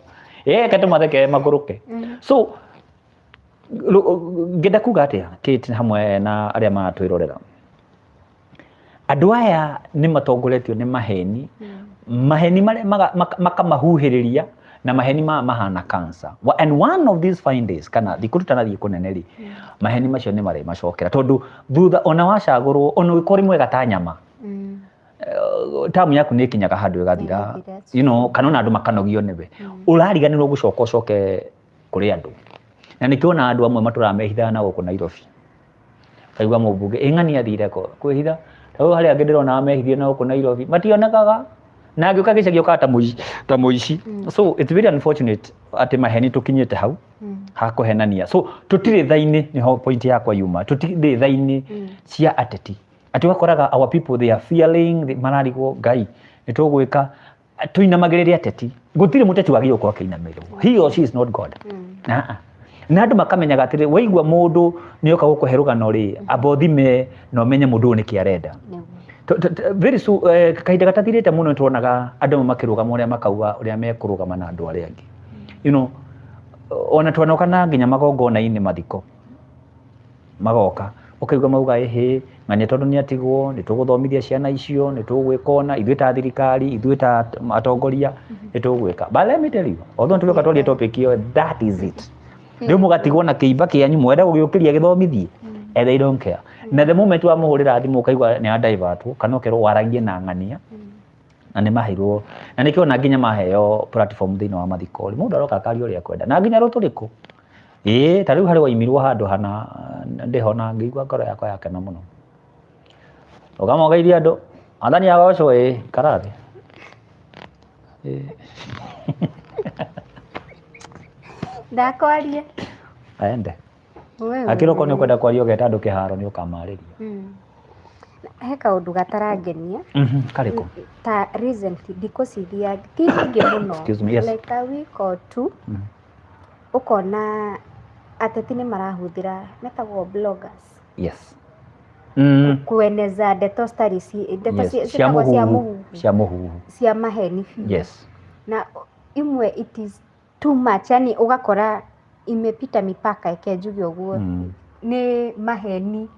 ĩ tũmatheke magũrũke. So ngenda kuga atĩa Kate hamwe na arĩa maratwĩrorera, andũ aya nĩ matongoretio nĩ maheni, maheni marĩa makamahuhĩrĩria na maheni maya mahana cancer. And one of these fine days, kana thikũ tũtanathiĩ kũnene rĩ, maheni macio nĩ marĩmacokera, tondũ thutha ona wacagũrwo, ona ũngĩkorwo ũrĩ mwega ta nyama, tamu yaku nĩ ĩkinyaga handũ ĩgathira. Ĩgathira. Kana ona andũ makanogio nĩwe, ũrariganĩrwo gũcoka ũcoke kũrĩ andũ. Na nĩkĩo ona andũ amwe matũraga mehithaga na gũkũ Nairobi, kaigua mũmbunge ĩ ng'ani athire ko kwĩhitha, tondũ harĩa angĩ ndĩrona mehithire na gũkũ Nairobi mationekaga, na angĩũka gĩcagi okaga ta mũici, ta mũici. So it's very unfortunate atĩ maheni tũkinyĩte hau ha kũhenania. So tũtirĩ tha-inĩ, nĩho point yakwa yuma, tũtirĩ tha-inĩ cia ateti, atĩ ũgakoraga our people, they are fearing, mararigwo Ngai nĩ tũgwĩka tũinamagĩrĩre ateti. Gũtirĩ mũteti wagĩrĩirwo gũkorwo akĩinamĩrĩrwo. He or she is not God. Ah, ah. Na andũ makamenyaga atĩrĩ, waigua mũndũ nĩ oka gũkũhe rũgano rĩ, amba ũthime na ũmenye mũndũ ũyũ nĩkĩ arenda. Very soon, kahinda gatathirĩte mũno, nĩtuonaga andũ amwe makĩrũgama ũrĩa makauga ũrĩa mekũrũgama na andũ arĩa angĩ, ona twanoka na nginya magongona-inĩ, mathiko magoka ũkaigua mauga, ĩhĩ ng'ania tondũ nĩ atigwo, nĩ tũgũthomithia ciana icio, nĩ tũgwĩka ũna, ithuĩ ta thirikari, ithuĩ ta atongoria nĩ tũgwĩka. But let me tell you, although tũrĩoka twarie topic ĩyo, that is it. Rĩu mũgatigwo na kĩimba kĩanyu, mwenda gũgĩũkĩria gĩthomithie, and they don't care. Na the moment wamũhũrĩra thimũ, ũkaigua nĩ adivertwo kana ũkerwo waragie na ng'ania, na nĩ maheirwo, na nĩkĩo ona nginya maheo platform thĩinĩ wa mathiko rĩ, mũndũ aroka akaria ũrĩa akwenda, na nginya rũtũrĩko. Ĩĩ, ta rĩu harĩ waimirwo handũ hana ndĩho, na ngĩigua ngoro yakwa yakena mũno. Ũkamũgeithia andũ, athani agocwo, ĩĩ, ikara thĩ. Ĩĩ. Ndakwaria. Aende. Akĩrwo korwo nĩ ũkwenda kwaria, ũgeta andũ kĩharo, nĩ ũkamarĩria. He kaũndũ gatarangenia. Karĩkũ? Ta recently, thikũ cithiange ti nyingĩ mũno, Excuse me, yes. like a week or two, ũkona ateti nĩ marahũthĩra metagwo bloggers kueneza ndeto citarĩ ndeto Cia ciĩtagwo cia mũhuhu. Mũhuhu. Cia mũhuhu. Cia maheni biũ. Na imwe it is too much, yani ũgakora imepita mipaka, eke njuge ũguo. Nĩ maheni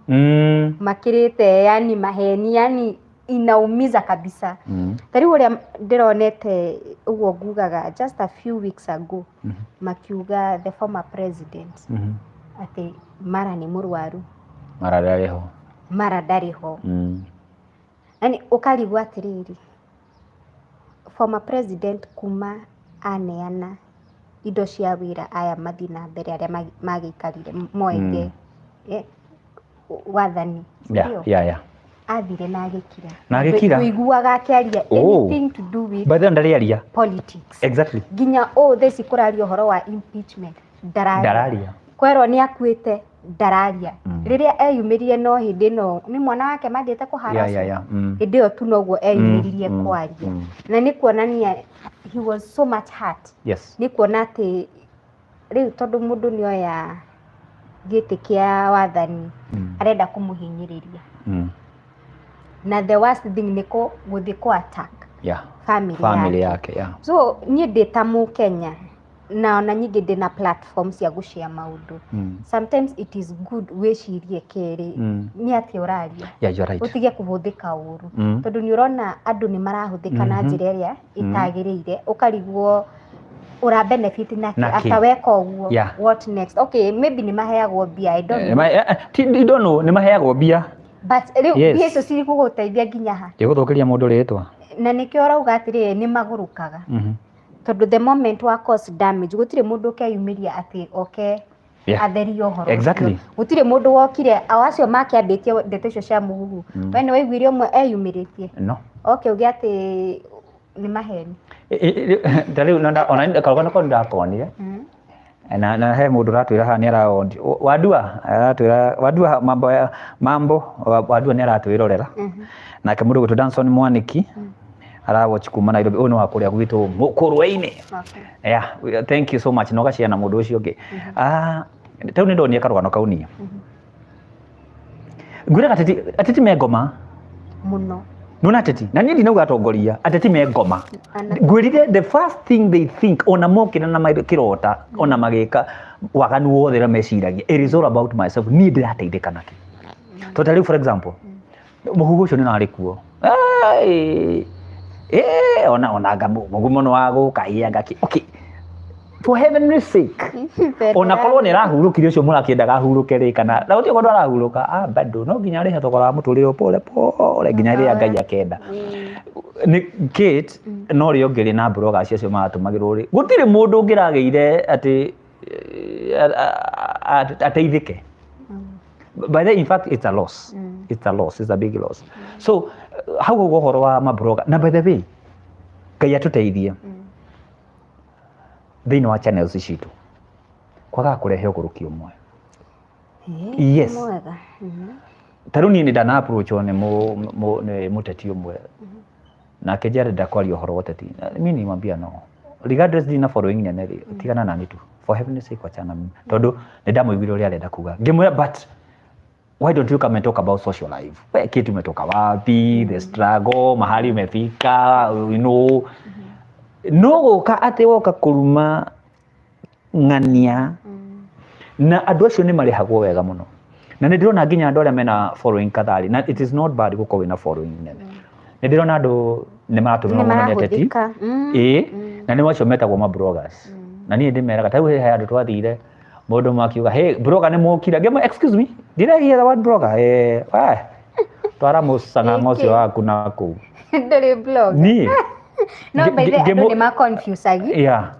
makĩrĩte, yani maheni, yani inaumiza kabisa. Ta rĩu ũrĩa ndĩronete ũguo ngugaga, just a few weeks ago, makiuga the former president atĩ mara nĩ mũrwaru. Mara ndarĩ ho. Mara ndarĩ ho. Yani ũkarigwo atĩrĩrĩ, former president kuma aneana indo cia wĩra, aya mathiĩ na mbere, arĩa magĩikarire moete wathani, sindio? Yeah. Athire na agĩkira. Na agĩkira. Tũiguaga akĩaria anything to do with By the way, ndarĩ aria. politics. Nginya ũũ thaa ici kũraria ũhoro wa impeachment, ndararia. Ndararia. Kwerwo nĩ akuĩte, ndararia. Rĩrĩa eyumĩririe, no hĩndĩ ĩno nĩ mwana wake mathiĩte kũharacwo. Hĩndĩ ĩyo tu noguo eyumĩririe kwaria, na nĩ kuonania he was so much hurt. Nĩ kuona atĩ rĩu tondũ mũndũ nĩ oya gĩtĩ kĩa wathani, arenda kũmũhinyĩrĩria. Na the worst thing nĩ gũthiĩ kũ attack family family yake. Yake, yeah. So niĩ ndĩ ta mũkenya, na ona nyingĩ ndĩ na platform cia gũshare maũndũ, sometimes it is good wĩcirie kerĩ nĩ atĩa ũraria. Yeah, you're right. Ũtige kũhũthĩka ũru, tondũ nĩ ũrona andũ nĩ marahũthĩka na njĩra ĩrĩa ĩtagĩrĩire, ũkarigwo ũra benefit nake Nake. After weka ũguo, what next? Okay, maybe nĩ maheagwo mbia, I don't know. I don't know, nĩ maheagwo mbia. But rĩu mbia icio cirigũgũteithia nginya ha? Igũthũkĩria mũndũ rĩtwa. Na nĩkĩo ũrauga atĩrĩrĩ, nĩ magũrũkaga, tondũ the moment wa cause damage, gũtirĩ mũndũ ũkeyumĩria atĩ oke atherie ũhoro ũcio. Gũtirĩ mũndũ wokire, o acio makĩambĩtie ndeto icio cia mũhuhu. We nĩ waiguire ũmwe eyumĩrĩtie No. oke uge atĩ nĩ maheni? Ta rĩu ona karũgano kau nĩndakonire, na he mũndũ ũratwĩra haha nĩ araondi wandua, aratwĩra wandua mambo ya mambo wandua nĩ aratwĩrorera. Nake mũndũ gwĩtwo Danson Mwaniki arawatch kuma Nairobi, ũyũ nĩ wa kũrĩa gwitũ Mũkũrwe-inĩ. Yeah, thank you so much, na ũgashare na mũndũ ũcio ũngĩ. Ah, ta rĩu nĩ ndonire karũgano kau, niĩ ngwĩraga ateti, ateti me ngoma. Mũno. Nona ateti, na niĩ ndinauga atongoria, ateti me ngoma. Ngwĩrire the first thing they think, ona mokĩra na kĩrota, ona magĩka waganu wothe ũrĩa meciragia, it is all about myself, niĩ ndĩrateithĩka nakĩ? Tondũ ta rĩu, for example, mũhuhu ũcio nĩ ũrarĩ kuo. Ona anga mũgumo nĩ wa gũka, ĩ anga kĩ. Okay, for heavenly sake, ona korwo nĩ arahurũkire, ũcio mũrakĩendaga ahurũke rĩ, kana na gũtirĩ kũndũ arahurũka, ah, bado no nginya arĩhe thogora wa mũtũrĩre pole pole nginya rĩrĩa Ngai akenda. Nĩ Kate, no rĩo ũngĩ rĩ, na bloggers acio maratũmagĩrwo rĩ, gũtirĩ mũndũ ũngĩragĩire atĩ ateithĩke. By the, in fact, it's a loss. It's a loss, it's a big loss. So hau ũguo ũhoro wa mablogger, na by the way, Ngai atũteithie, thĩinĩ wa channels citũ kwagaga kũrehe ũgũrũki ũmwe. Yes. Mwega. Ta rĩu niĩ nĩ ndana approachwo nĩ mũteti ũmwe, nake njarenda kwaria ũhoro wa ũteti. Mi nimwambia no, regardless ndina following nene rĩ, tigana nani tu, for heaven's sake, wachana mimi, tondũ nĩ ndamũiguire ũrĩa arenda kuga. Ngĩmwĩra, "But why don't you come and talk about social life? We kitu umetoka wapi, the struggle, mahali umefika?" No gũka atĩ woka kũruma ng'ania, na andũ acio nĩ marĩhagwo wega mũno, na nĩ ndĩrona nginya andũ arĩa mena following kadharĩ, na it is not bad gũkorwo wĩna following nene. Nĩ ndĩrona andũ nĩ maratũmĩrwo nĩ mũno nĩ ateti. Marahũthĩka. Ĩĩ, na nĩ acio metagwo ma bloggers, na niĩ ndĩmeraga, ta rĩu he andũ twathire Mũndũ ũmwe akiuga, "Hey, blogger nĩ mũkire." Ngĩmwĩra, "Excuse me, did I hear the word blogger?" Eh, we twara mũcang'ang'a ũcio Ĩkĩ. waku nakũu. Ndũrĩ blogger? Niĩ No by the way, andũ nĩ ma confuse yeah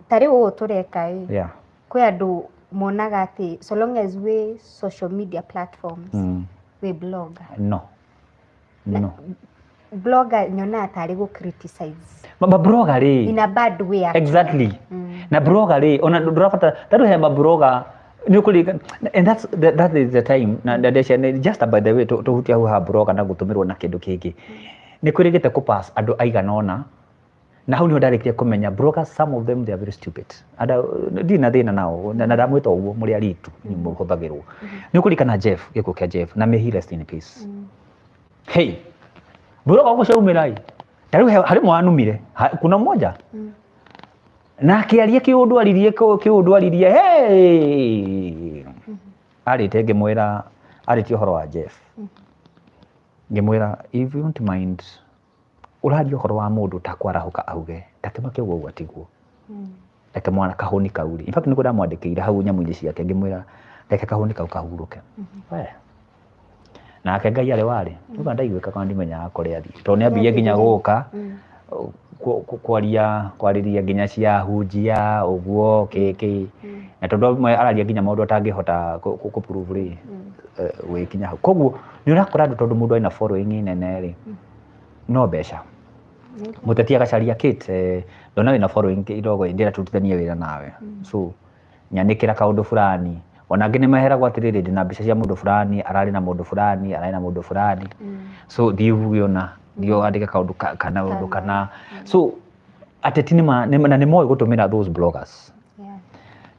Ta rĩu ũũ tũreka ĩ, kwĩ andũ monaga atĩ so long as wĩ social media platforms, wĩ blogger. No, no. Blogger nyonaga tarĩ gũ criticize. Ma blogger rĩ, In a bad way, actually. Exactly. Na blogger rĩ, ona ndũrabatara tarĩu he ma blogger nĩ ũkũririkana, and that is the time na ndece just, by the way, tũhutie hau ha blogger na gũtũmĩrwo na kĩndũ kĩngĩ, nĩ kwĩrĩgĩte kũ pass andũ aigana ũna, na hau nĩho ndarĩkire kũmenya bloggers, some of them, they are very stupid. Anda ndirĩ na thĩna nao, na ndamwĩta ũguo, mũrĩ aritu mũhũthagĩrwo. Nĩ ũkũririkana Jeff, gĩkuũ kĩa Jeff, na may he rest in peace. Hey, blogger ũguo ciaumĩra ĩ, ta rĩu harĩ mwanumire, kuna mmoja na akĩaria kĩũndũ, aririe kĩũndũ, aririe, hey, arĩte, ngĩmwĩra, arĩtie ũhoro wa Jeff, ngĩmwĩra, "If you don't mind, ũraria ũhoro wa mũndũ takwarahũka auge ndakĩmake ũguo ũguo atiguo, reke mwana kahũni kau rĩ." In fact, nĩguo ndamwandĩkĩire hau nyamũ-inĩ ciake, ngĩmwĩra reke kahũni kau kahurũke. We nake Ngai arĩ warĩ uga ndaiguĩka kana ndimenyaga kũrĩa athiĩ, tondũ nĩ ambire nginya gũka kwaria, kwarĩria nginya cia hunjia ũguo kĩ, na tondũ amwe araria nginya maũndũ atangĩhota kũ prove rĩ, gwĩkinya hau. Koguo nĩ ũrakora andũ, tondũ mũndũ ena following nene rĩ, no mbeca. Mũteti agacaria Kate, ndona wĩna following kidogo, ndĩra tũrutithanie wĩra nawe, so nyanĩkĩra kaũndũ fulani. Ona angĩ nĩ meheragwo atĩrĩrĩ, ndĩna mbica cia mũndũ fulani, ararĩ na mũndũ fulani, ararĩ na mũndũ fulani, so thiĩ uge ona thiĩ wandĩke kaũndũ kana ũndũ kana. So ateti na nĩ moĩ gũtũmĩra those bloggers.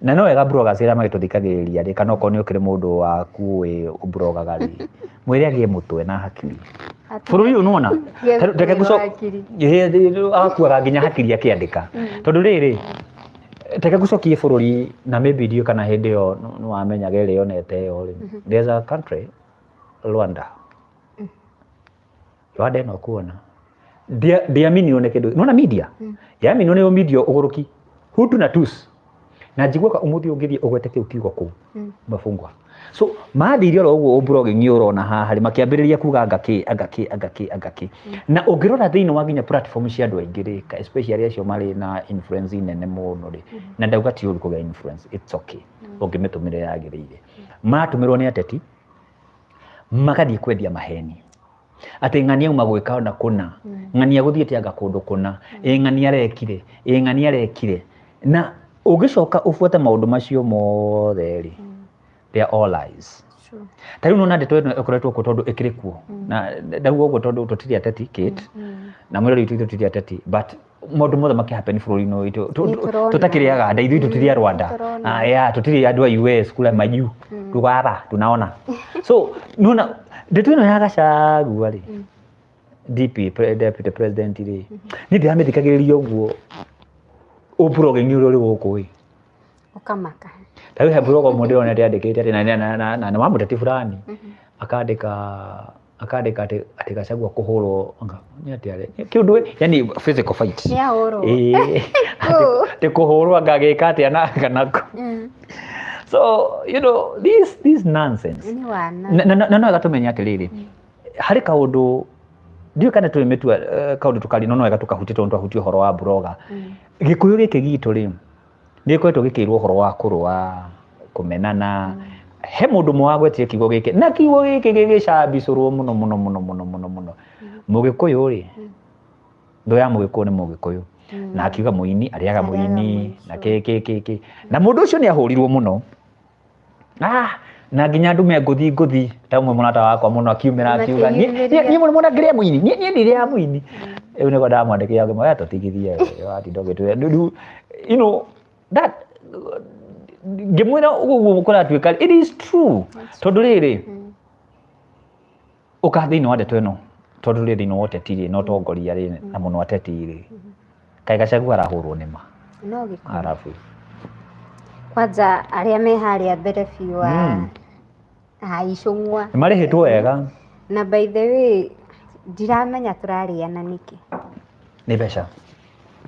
Na no wega bloggers arĩa magĩtũthikagĩrĩria rĩ, kana okorwo nĩ ũkĩrĩ mũndũ waku wĩ ũblogaga rĩ, mwĩre agĩe mũtwe na hakiri. Bũrũri ũyũ nĩwona Yes, reke wĩra hakiri. Akuaga nginya hakiri akĩandĩka, tondũ rĩrĩ, reke ngũcokie bũrũri, na maybe ndiũĩ kana hĩndĩ ĩyo nĩ wamenyaga ĩrĩa yonete ĩyo rĩ. There's a country, Rwanda. Rwanda ĩno kuona ndiaminirwo nĩ kĩndũ nona media yaminirwo nĩ media ũgũrũki, Hutu na Tutsi, na njiguaga ũmũthĩ ũngĩthiĩ ũgwete kĩu kiugo kũu mabungwa. So mathire oro ũguo blogging ũrona haha rĩ, makĩambĩrĩria kuga anga kĩ, anga kĩ, anga kĩ, anga kĩ. Na ũngĩrora thĩinĩ wa nginya platform cia andũ aingĩ rĩ, especially acio marĩ na influence nene mũno rĩ, na ndauga ti ũru kũgĩa influence, it's okay ũngĩmĩtũmĩra yagĩrĩire, maratũmĩrwo nĩ ateti magathiĩ kwendia maheni atĩ ng'ania auma gwĩka ona kũna, ng'ania gũthiĩte anga kũndũ kũna, ĩ ng'ania arekire, ĩ ng'ania arekire. Na ũngĩcoka ũbuate maũndũ macio mothe rĩ, they are all lies. Ta rĩu nona ndeto ĩno ĩkoretwo kuo tondũ ĩkĩrĩ kuo, na ndauga ũguo tondũ tũtirĩ ateti, Kate, na mwĩrori witũ, ithuĩ tũtirĩ ateti, but maũndũ mothe makĩhappen bũrũri-inĩ ũyũ witũ Nĩ tũrona. tũtakĩrĩ aganda, ithuĩ tũtirĩ a Rwanda. Tũrona. Ah, yeah, tũtirĩ andũ a US kule majuu, tuko hapa tunaona. So nona ndeto ĩno ya Gachagua rĩ, DP, deputy president rĩ, niĩ ndiramĩthikagĩrĩria ũguo ũblogging ũrĩa ũrĩ gũkũ ĩ. Ũkamaka. Ta rĩu he blog ũmwe ndĩronete andĩkĩte atĩ na nĩ wa mũteti fulani, akandĩka atĩ Gachagua kũhũrwo anga nĩ atĩa rĩ kĩũndũ, yani physical fight. Nĩ ahũrwo. Ĩĩ, atĩ kũhũrwo anga agĩka atĩa na kanako. So you know this nonsense. Nĩ wana. Na no wega tũmenye atĩrĩrĩ, harĩ kaũndũ ndiũĩ kana tũrĩmĩtua kaũndũ tũkari, no wega tũkahutia tondũ twahutia ũhoro wa blogger. Gĩkũyũ gĩkĩ gitũ rĩ, nĩ gĩkoretwo gĩkĩrwo ũhoro wa kũrũa, kũmenana. He mũndũ ũmwe wagwetire kiugo gĩkĩ, na kiugo gĩkĩ gĩgĩcambicũrwo mũno mũno mũno mũno mũno mũno. Mũgĩkũyũ rĩ, thũ ya mũgĩkũyũ nĩ mũgĩkũyũ, na akiuga mũini arĩaga Arĩaga mũini na mũico. kĩ kĩ kĩ kĩ, na mũndũ ũcio nĩ ahũrirwo mũno. Ah, na nginya andũ me ngũthi ngũthi, ta ũmwe mũrata wakwa mũno akiumĩra akiuga, Makĩyumĩria. Niĩ mũno mũno ngĩrĩa mũini, niĩ ndirĩaga mũini." Rĩu nĩguo ndamwandĩkĩra ngĩmwĩra, "Tũtigithie we, watinda ũgĩtwĩra rĩu." You know that ngĩmwĩra ũguo kũratuĩka, it is true, tondũ rĩrĩ, ũka thĩinĩ wa ndeto ĩno, tondũ rĩ, thĩinĩ wa ũteti rĩ, na ũtongoria rĩ, na mũno ateti rĩ, kaĩ Gachagua arahũrwo nĩ ma No gĩkũyũ. Arabu. Kwanza arĩa me harĩa mbere biũ wa a Icũng'wa. Nĩ marĩhĩtwo wega. Na by the way, ndiramenya tũrarĩana nĩkĩ. Nĩ mbeca.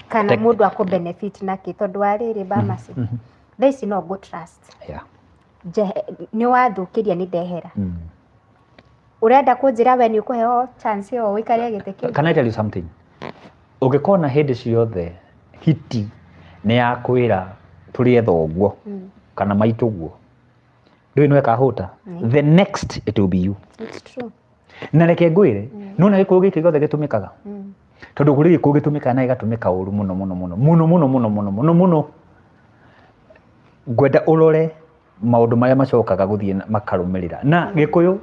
Kana mũndũ akũ benefit nakĩ, tondũ wa rĩrĩ, Bamasi, Thaa ici no ngũ trust. Nĩ wathũkĩria, nĩ ndehera. Ũrenda kũnjĩra we nĩ ũkũheo chance ĩyo ũikarie gĩtĩ kĩu? Can I tell you something? Ũngĩkona hĩndĩ ciothe hiti nĩ yakwĩra tũrĩe thoguo kana maitũguo, ndũĩ nĩ wekahũta, the next it will be you. It's true. Na reke ngwĩre, nona gĩkũyũ gĩkĩ gĩothe gĩtũmĩkaga, tondũ kũrĩ gĩkũyũ gĩtũmĩkaga na gĩgatũmĩka ũru mũno mũno mũno mũno mũno mũno mũno mũno mũno. Ngwenda ũrore maũndũ marĩa macokaga gũthiĩ makarũmĩrĩra na gĩkũyũ.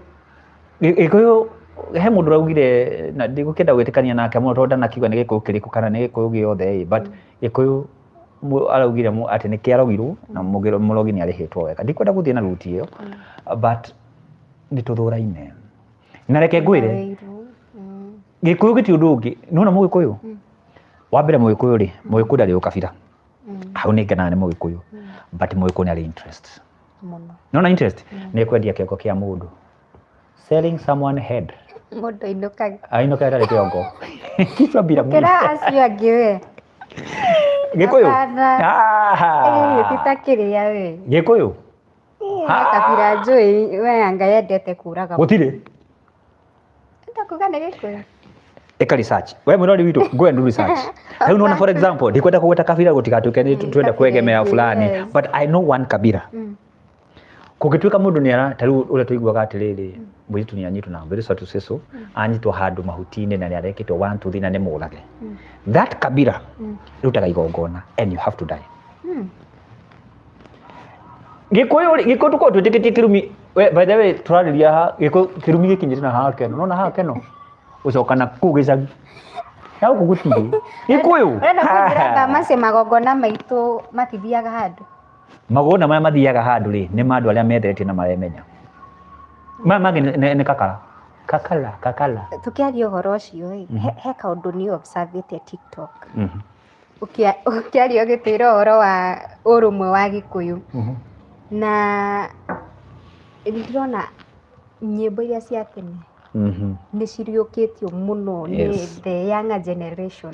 He mũndũ ũraugire, na ndigũkĩenda gwĩtĩkania nake mũno tondũ ndanakiuga nĩ gĩkũyũ kĩrĩkũ kana nĩ gĩkũyũ gĩothe ĩ, but gĩkũyũ araugire atĩ nĩ kĩarogirwo na mũrogi nĩ arĩhĩtwo wega. Ndikwenda gũthiĩ na ruti ĩyo, but nĩ tũthũraine. Na reke ngwĩre, Wĩiru. Gĩkũyũ gĩtirĩ ũndũ ũngĩ. Nĩwona mũgĩkũyũ wa mbere, mũgĩkũyũ rĩ, mũgĩkũyũ ndarĩ ũkabira. Hau nĩ ngenaga nĩ mũgĩkũyũ, but mũgĩkũyũ nĩ arĩ interest. Mũno. Nona interest nĩ kwendia kĩongo kĩa mũndũ, selling someone head. Mũndũ ainũkaga. Ainũka atarĩ kĩongo, kichwa bila mwili. Kĩra acio angĩ we. Gĩkũyũ. Hapana. Ah. Ĩ, ti ta kĩrĩa we. Gĩkũyũ. Ĩ, kabira njũĩ we anga yendete kũraga. Gũtirĩ. Ndakuga nĩ gĩkũyũ. Ĩka research, we mwĩrori witũ, go and do research. Rĩu nona, for example, ndikwenda kũgweta kabira gũtigatuĩke nĩ twenda kabira kwegemea ĩngĩ, fulani, but I know one kabira kũngĩtuĩka mũndũ nĩ ara, ta rĩu ũrĩa tũiguaga atĩrĩrĩ, mũirĩtu nĩ anyitwo, na I'm very sorry to say so, anyitwo handũ mahuti-inĩ na nĩ arekĩtwo one two three na nĩ mũrage, that kabira rutaga igongona and you have to die. Gĩkũyũ rĩ, gĩkũyũ tũkoragwo twĩtĩkĩtie kĩrumi. We, by the way, tũrarĩria haha gĩkũyũ, kĩrumi gĩkinyĩte na haha keno, nona haha keno gũcoka na kũu gĩcagi na gũkũ gũtirĩ gĩkũyũ. Ũrenda kũnjĩra thamacĩ magongona maitũ matithiaga handũ? Magongona marĩa mathiaga handũ rĩ, nĩ ma andũ arĩa metheretie na maremenya. Maya mangĩ nĩ kakara kakala kakala. Tũkĩaria ũhoro ũcio ĩ, he kaũndũ niĩ observĩte TikTok. Ũkĩaria ũgĩtwĩra ũhoro wa ũrũmwe wa gĩkũyũ, na ndĩrona nyĩmbo iria cia tene nĩ ciriũkĩtio mũno nĩ the younger generation.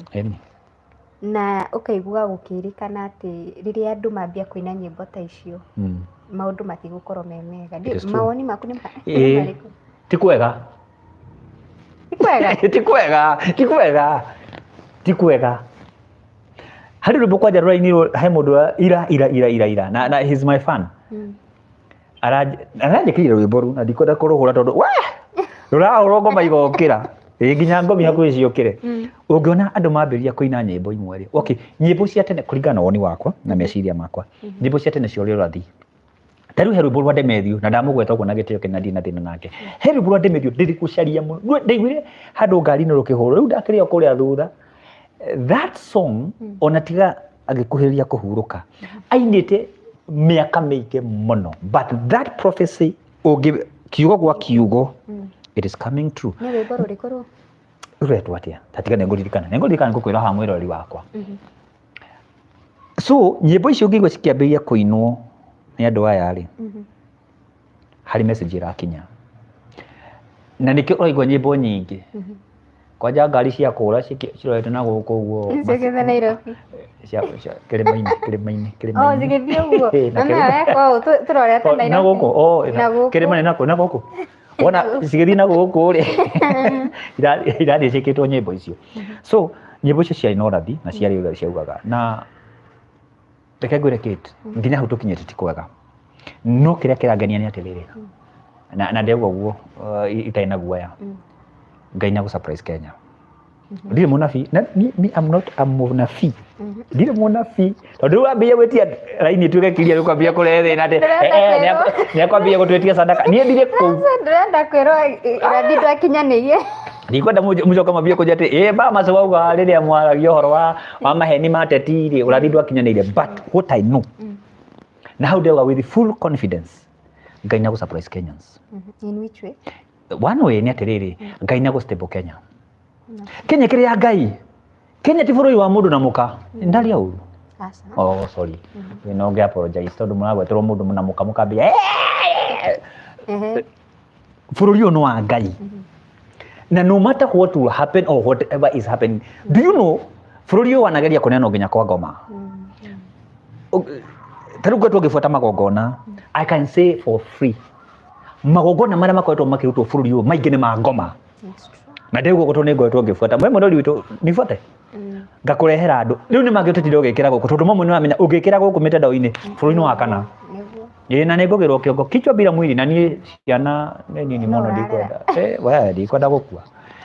Na ũkaigua gũkĩrĩkana atĩ rĩrĩa andũ mambia kũina nyĩmbo ta icio, maũndũ matigũkorwo me mega. It is true. Mawoni maku nĩ marĩkũ? Ti kwega. Ti kwega? Ti kwega, ti kwega, ti kwega. Harĩ rwĩmbo kwanja rũrainirwo, he mũndũ ira ira ira ira ira na he's my fan. Aranjĩkĩrire rwĩmbo rũu na ndikwenda kũrũhũra tondũ we rũrahũrwo ngoma igokĩra, ĩ nginya ngomi hakuhĩ ciũkĩre. Ũngĩona andũ mambĩrĩria kũina nyĩmbo imwe rĩ, okay, nyĩmbo cia tene, kũringana na woni wakwa na meciria makwa, nyĩmbo cia tene ciorĩ ũrathi. Ta rĩu he rwĩmbo rwa Demethiũ, na ndamũgweta ũguo na gĩtĩo kĩnene, ndirĩ na thĩna nake. He rwĩmbo rwa Demethiũ ndĩrĩ gũcaria mũno. Ndaiguire handũ ngari-inĩ rũkĩhũrwo, rĩu ndakĩrĩ o kũrĩa thutha. That song, ona tiga agĩkuhĩrĩria kũhurũka, ainĩte mĩaka mĩingĩ mũno, but that prophecy, ũngĩ kiugo gwa kiugo, it is coming true. Nĩ rwĩmbo rũrĩkũ rũu? Rũretwo atĩa? Ta tiga nĩngũririkana, nĩngũririkana, ngũkwĩra haha, mwĩroreri wakwa. So nyĩmbo icio ũngĩigua cikĩambĩrĩria kũinwo nĩ andũ aya rĩ, harĩ message ĩrakinya, na nĩkĩo ũraigua nyĩmbo nyingĩ kwanja ngari cia kũra cirorete na gũkũ ũguo. Ciũkĩte Nairobi? Cia kĩrĩma-inĩ, kĩrĩma-inĩ. Oh, Kĩrĩma-inĩ. Cigĩthiĩ ũguo. Ĩ, na Na kĩrĩma. weka ũũ tũrorete Oh, na Nairobi. gũkũ, oh, Na gũkũ. kĩrĩma-inĩ nako na gũkũ, wona cigĩthiĩ na gũkũ rĩ, irathiĩ ciĩkĩtwo nyĩmbo icio. So nyĩmbo icio ciarĩ na ũrathi na ciarĩ ũrĩa ciaugaga. Na reke ngwĩre Kate, nginya hau tũkinyĩte ti kwega, no kĩrĩa kĩrangenia nĩ atĩrĩrĩ, na ndauga ũguo itarĩ na guoya, Ngai nĩ agũ surprise Kenya. Ndirĩ mũnabii na ni I'm not a mũnabii, ndirĩ mũnabii, tondũ rĩu wambĩrĩria gwĩtia raini ĩtuĩke kiria, rĩu kwambia kũrehe thĩna atĩ Ndĩrenda kwĩrwo. Nĩ akwambia gũtwĩtia sadaka. Niĩ ndirĩ kũu. Ndĩrenda kwĩrwo ũrathi ndwakinyanĩirie. Ndikwenda mũcoke mwambie kũnjia atĩ ĩ ba macio wauga rĩrĩa mwaragia ũhoro wa maheni ma teti rĩ, ũrathi ndwakinyanĩire. But what I know, na hau ndauga with full confidence, Ngai nĩ agũ surprise Kenyans. In which way? One way nĩ atĩrĩrĩ, Ngai nĩ agũ stable Kenya. Kenya kĩrĩ ya Ngai. Kenya ti bũrũri wa mũndũ na mũka. Ndaria ũru? Aca. Oh, sorry. No ngĩ apologize tondũ mũragweterwo mũndũ na mũka mũkambia. Bũrũri ũyũ nĩ wa Ngai, na no matter what will happen or whatever is happening, do you know bũrũri ũyũ wanageria kũneanwo nginya kwa ngoma? Ta rĩu ngoretwo ngĩbuata magongona, I can say for free, magongona marĩa makoretwo makĩrutwo bũrũri ũyũ maingĩ nĩ ma ngoma. It's true. Na ndĩguo tondũ nĩ ngoretwo ngĩbuata mwe mũrori witũ nibuate ngakũrehera andũ rĩu nĩ mangĩ ũtetire ũgĩkĩra gũkũ, tondũ mamwe nĩ wamenya ũngĩkĩra gũkũ mĩtandao-inĩ bũrũri-inĩ wa kana. Ĩĩ, na nĩ ngũgĩrwo kĩongo kichwa bila mwili, na niĩ ciana nĩ nini No mũno. ũrarera. Ndikwenda, we ndikwenda gũkua,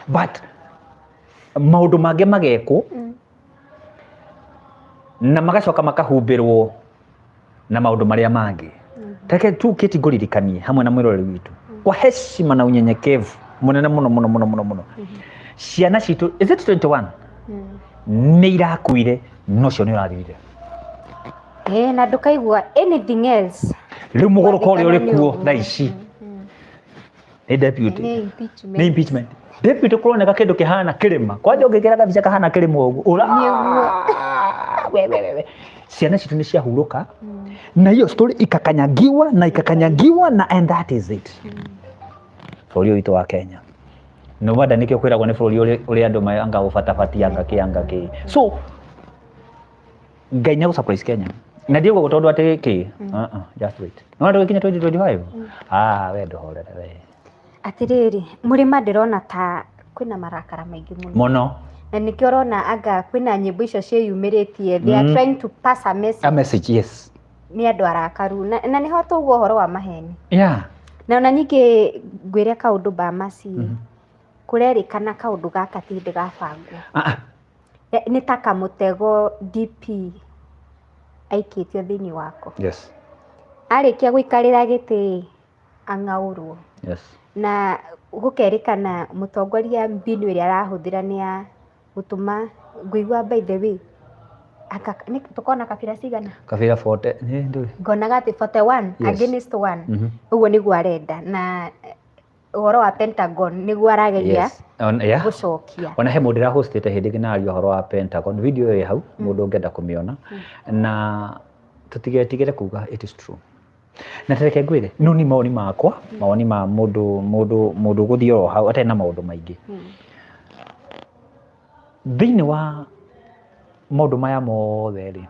but maũndũ mangĩ magekwo na magacoka makahumbĩrwo na maũndũ marĩa mangĩ. Reke tu kĩti ngũririkanie hamwe na mwĩroreri witũ kwa heshima na unyenyekevu mũnene mũno mũno mũno mũno mũno, ciana citũ, is it 21, nĩ irakuire, no cio nĩ ũrathirire. Eh, na ndũkaigua anything else. Rĩu mũgũrũka ũrĩa ũrĩ Wathikana nĩ kuo ũguo. thaa ici nĩ deputy. Nĩ impeachment. Nĩ impeachment. Deputy kũroneka kĩndũ kĩhana kĩrĩma, kwanja ũngĩkĩra kabica kahana kĩrĩma ũguo ũra we, we, we, we. Ciana citũ nĩ ciahurũka na hiyo story ikakanyagiwa na ikakanyagiwa na and that is it. Bũrũri ũyũ witũ wa Kenya, no wonder nĩkĩo kwĩragwo nĩ bũrũri ũrĩa andũ anga gũbatabatia anga kĩ anga kĩ. So Ngai nĩ agũ-surprise Kenya, na ndiuga tondũ atĩ kĩ, uh-uh, just wait, no tũgĩkinya 2025, ah, we ndũhorere we. Atĩrĩrĩ, mũrĩma, ndĩrona ta kwĩna marakara maingĩ mũno. Mũno. Na nĩkĩo ũrona anga kwĩna nyĩmbo icio ciĩyumĩrĩtie. They are trying to pass a message. A message, yes. Nĩ andũ arakaru na nĩho tũguo ũhoro wa maheni. Na ona ningĩ ngwĩre kaũndũ Bamasi, kũrerĩkana kaũndũ gaka ti hĩndĩ gabangwo. Ah, ah. Nĩ ta kamũtego DP aikĩtio thĩinĩ wako. Arĩkia gũikarĩra gĩtĩ ang'aũrwo. Na gũkerĩkana mũtongoria mbinu ĩrĩa arahũthĩra nĩ ya gũtũma ngũigua, by the way, aka nĩ tũkona kabira cigana? Kabira 40 nĩ ndũĩ. Ngonaga atĩ 41 against 1. Ũguo nĩguo arenda, na ũhoro wa Pentagon nĩguo arageria Yes. Yeah. gũcokia. Ona he mũndũ ndĩrahostĩte hĩndĩ ĩngĩ na aria ũhoro wa Pentagon, video ĩyo ĩ hau, mũndũ ũngĩenda kũmĩona. Na tũtigetigĩre kuga it is true. Na tareke ngwĩre, no ni mawoni makwa, mawoni ma mũndũ ũgũthiĩ oro hau atarĩ na maũndũ maingĩ thĩinĩ wa maũndũ maya mothe rĩ,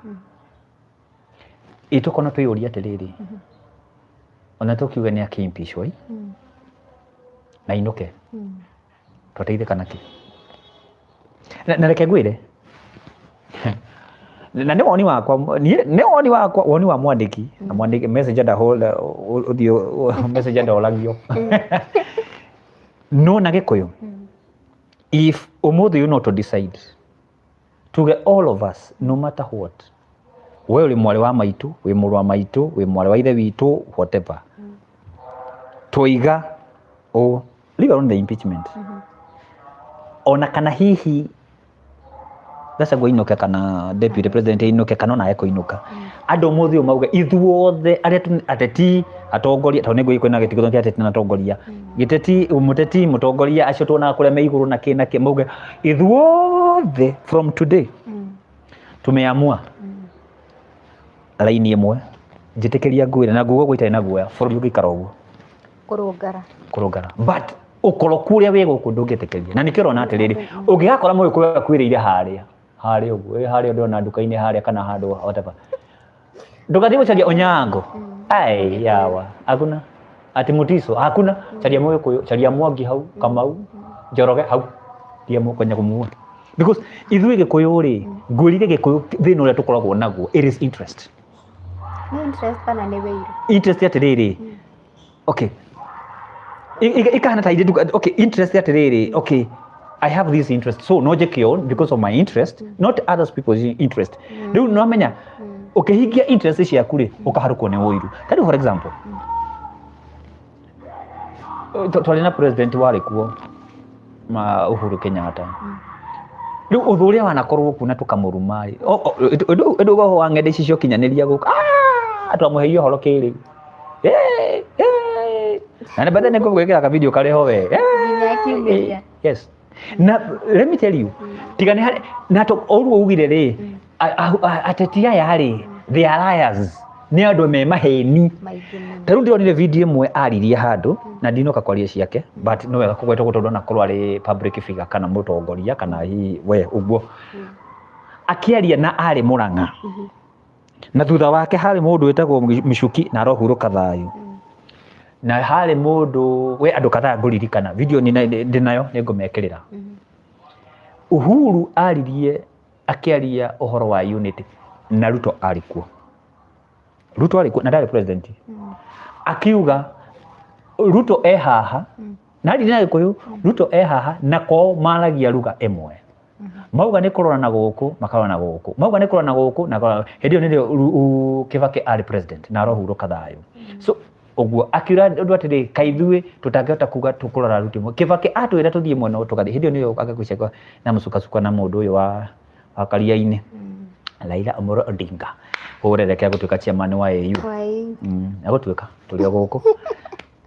ĩ tũkona twĩyũria atĩrĩrĩ, ona tũkiuge nĩ akĩimpeachwo na inũke, twateithĩka nakĩ? Na reke ngwĩre, na nĩ woni wakwa niĩ, nĩ woni wakwa, woni wa mwandĩki, na mwandĩki messenger ndahũra ũthiũ, messenger ndoragio. No na Gĩkũyũ, if ũmũthĩ ũyũ no to decide tuge all of us, no matter what, we ũrĩ mwarĩ wa maitũ, wĩ mũrũ wa maitũ, wĩ mwarĩ wa ithe witũ, whatever, twoiga ũũ, leave alone the impeachment, ona kana hihi Gachagua ainũke kana deputy president ainũke kana ona ekũinũka, andũ ũmũthĩ ũyũ mauge ithuothe arĩa ateti, atongoria, tondũ nĩngũĩ kwĩna gĩtigithũkano kĩa ateti na atongoria, gĩteti, mũteti, mũtongoria, acio tuonaga kũrĩa me igũrũ na kĩ na kĩ, mauge ithuothe from today tumeamua raini ĩmwe, njĩtĩkĩria ngwĩre na nguga ũguo itarĩ na guoya, bũrũri ũngĩikara ũguo. Kũrũngara. Kũrũngara, but ũkoroku ũrĩa wĩ gũkũ ndũngĩtĩkĩria, na nĩkĩo ũrona atĩrĩrĩ, ũngĩgakora mũgĩkũyũ akuĩrĩire harĩa harĩa ũguo, ĩ harĩa ndĩrona nduka-inĩ harĩa kana handũ whatever, ndũgathiĩ gũcaria Onyango, ai yawa, hakuna, ati Mutiso, hakuna, caria mũgĩkũyũ, caria Mwangi hau, Kamau, Njoroge hau, ndiye mũkwenya kũmuona, because ithuĩ Gĩkũyũ rĩ, ngwĩrire Gĩkũyũ thĩna ũrĩa tũkoragwo naguo, it is interest. Nĩ interest kana nĩ wĩiru? Interest atĩrĩrĩ, okay, ikahana ta irĩ, okay, interest atĩrĩrĩ, okay, I have this interest, so no njĩke ũũ because of my interest, not others people's interest. Rĩu no menya ũkĩhingia interest ciaku rĩ, ũkaharũkwo nĩ ũiru. Ta rĩu for example, twarĩ na president warĩ kuo ma Uhuru Kenyatta. Rĩu ũthũ ũrĩa wanakorwo kuo na tũkamũruma rĩ, ũndũ ũhoro wa ng'enda ici cia ũkinyanĩria gũkũ, ah, twamũheire ũhoro kĩrĩu. Eh, eh. Na nĩ bathe nĩ ngũgwĩkĩra ka video karĩ ho we. Nginya akiumĩria. Yes. Na let me tell you, tiga nĩ harĩ na to ũguo ugire rĩ, ateti aya rĩ, they are liars. Nĩ andũ me maheni. Maingĩ mũno. Ta rĩu ndĩronire video ĩmwe aririe handũ na ndinoka kwaria ciake, but nĩ wega kũgwetwo tondũ anakorwo arĩ public figure kana mũtongoria kana hihi we ũguo akĩaria na arĩ Mũrang'a. Na thutha wake harĩ mũndũ wĩtagwo Michuki na arohurũka thayũ. Na harĩ mũndũ we andũ kadhaa ngũririkana video ndĩnayo nĩ ngũmekĩrĩra. Uhuru aririe akĩaria ũhoro wa unity na Ruto arĩ kuo. Ruto arĩ kuo na ndarĩ president. Akiuga Ruto e haha na aririe na Gĩkũyũ, Ruto e haha na kwao maragia lugha ĩmwe. Mauga nĩ kũrora na gũkũ makarora na gũkũ, mauga nĩ kũrora na gũkũ na kũrora. Hĩndĩ ĩyo nĩrĩo Kibaki arĩ president na arohurũka thayũ. So ũguo akiuga ũndũ atĩrĩ, kaĩ ithuĩ tũtangĩhota kuga tũkũrora ruti ĩmwe. Kibaki atwĩra tũthiĩ mwena ũyũ tũgathiĩ. Hĩndĩ ĩyo nĩyo agĩkuca na mũcukacukwa na mũndũ ũyũ wa Karia-inĩ, Raila Amolo Odinga, ũrerekera gũtuĩka chairman wa AU. Wai. Egũtuĩka tũrĩ o gũkũ.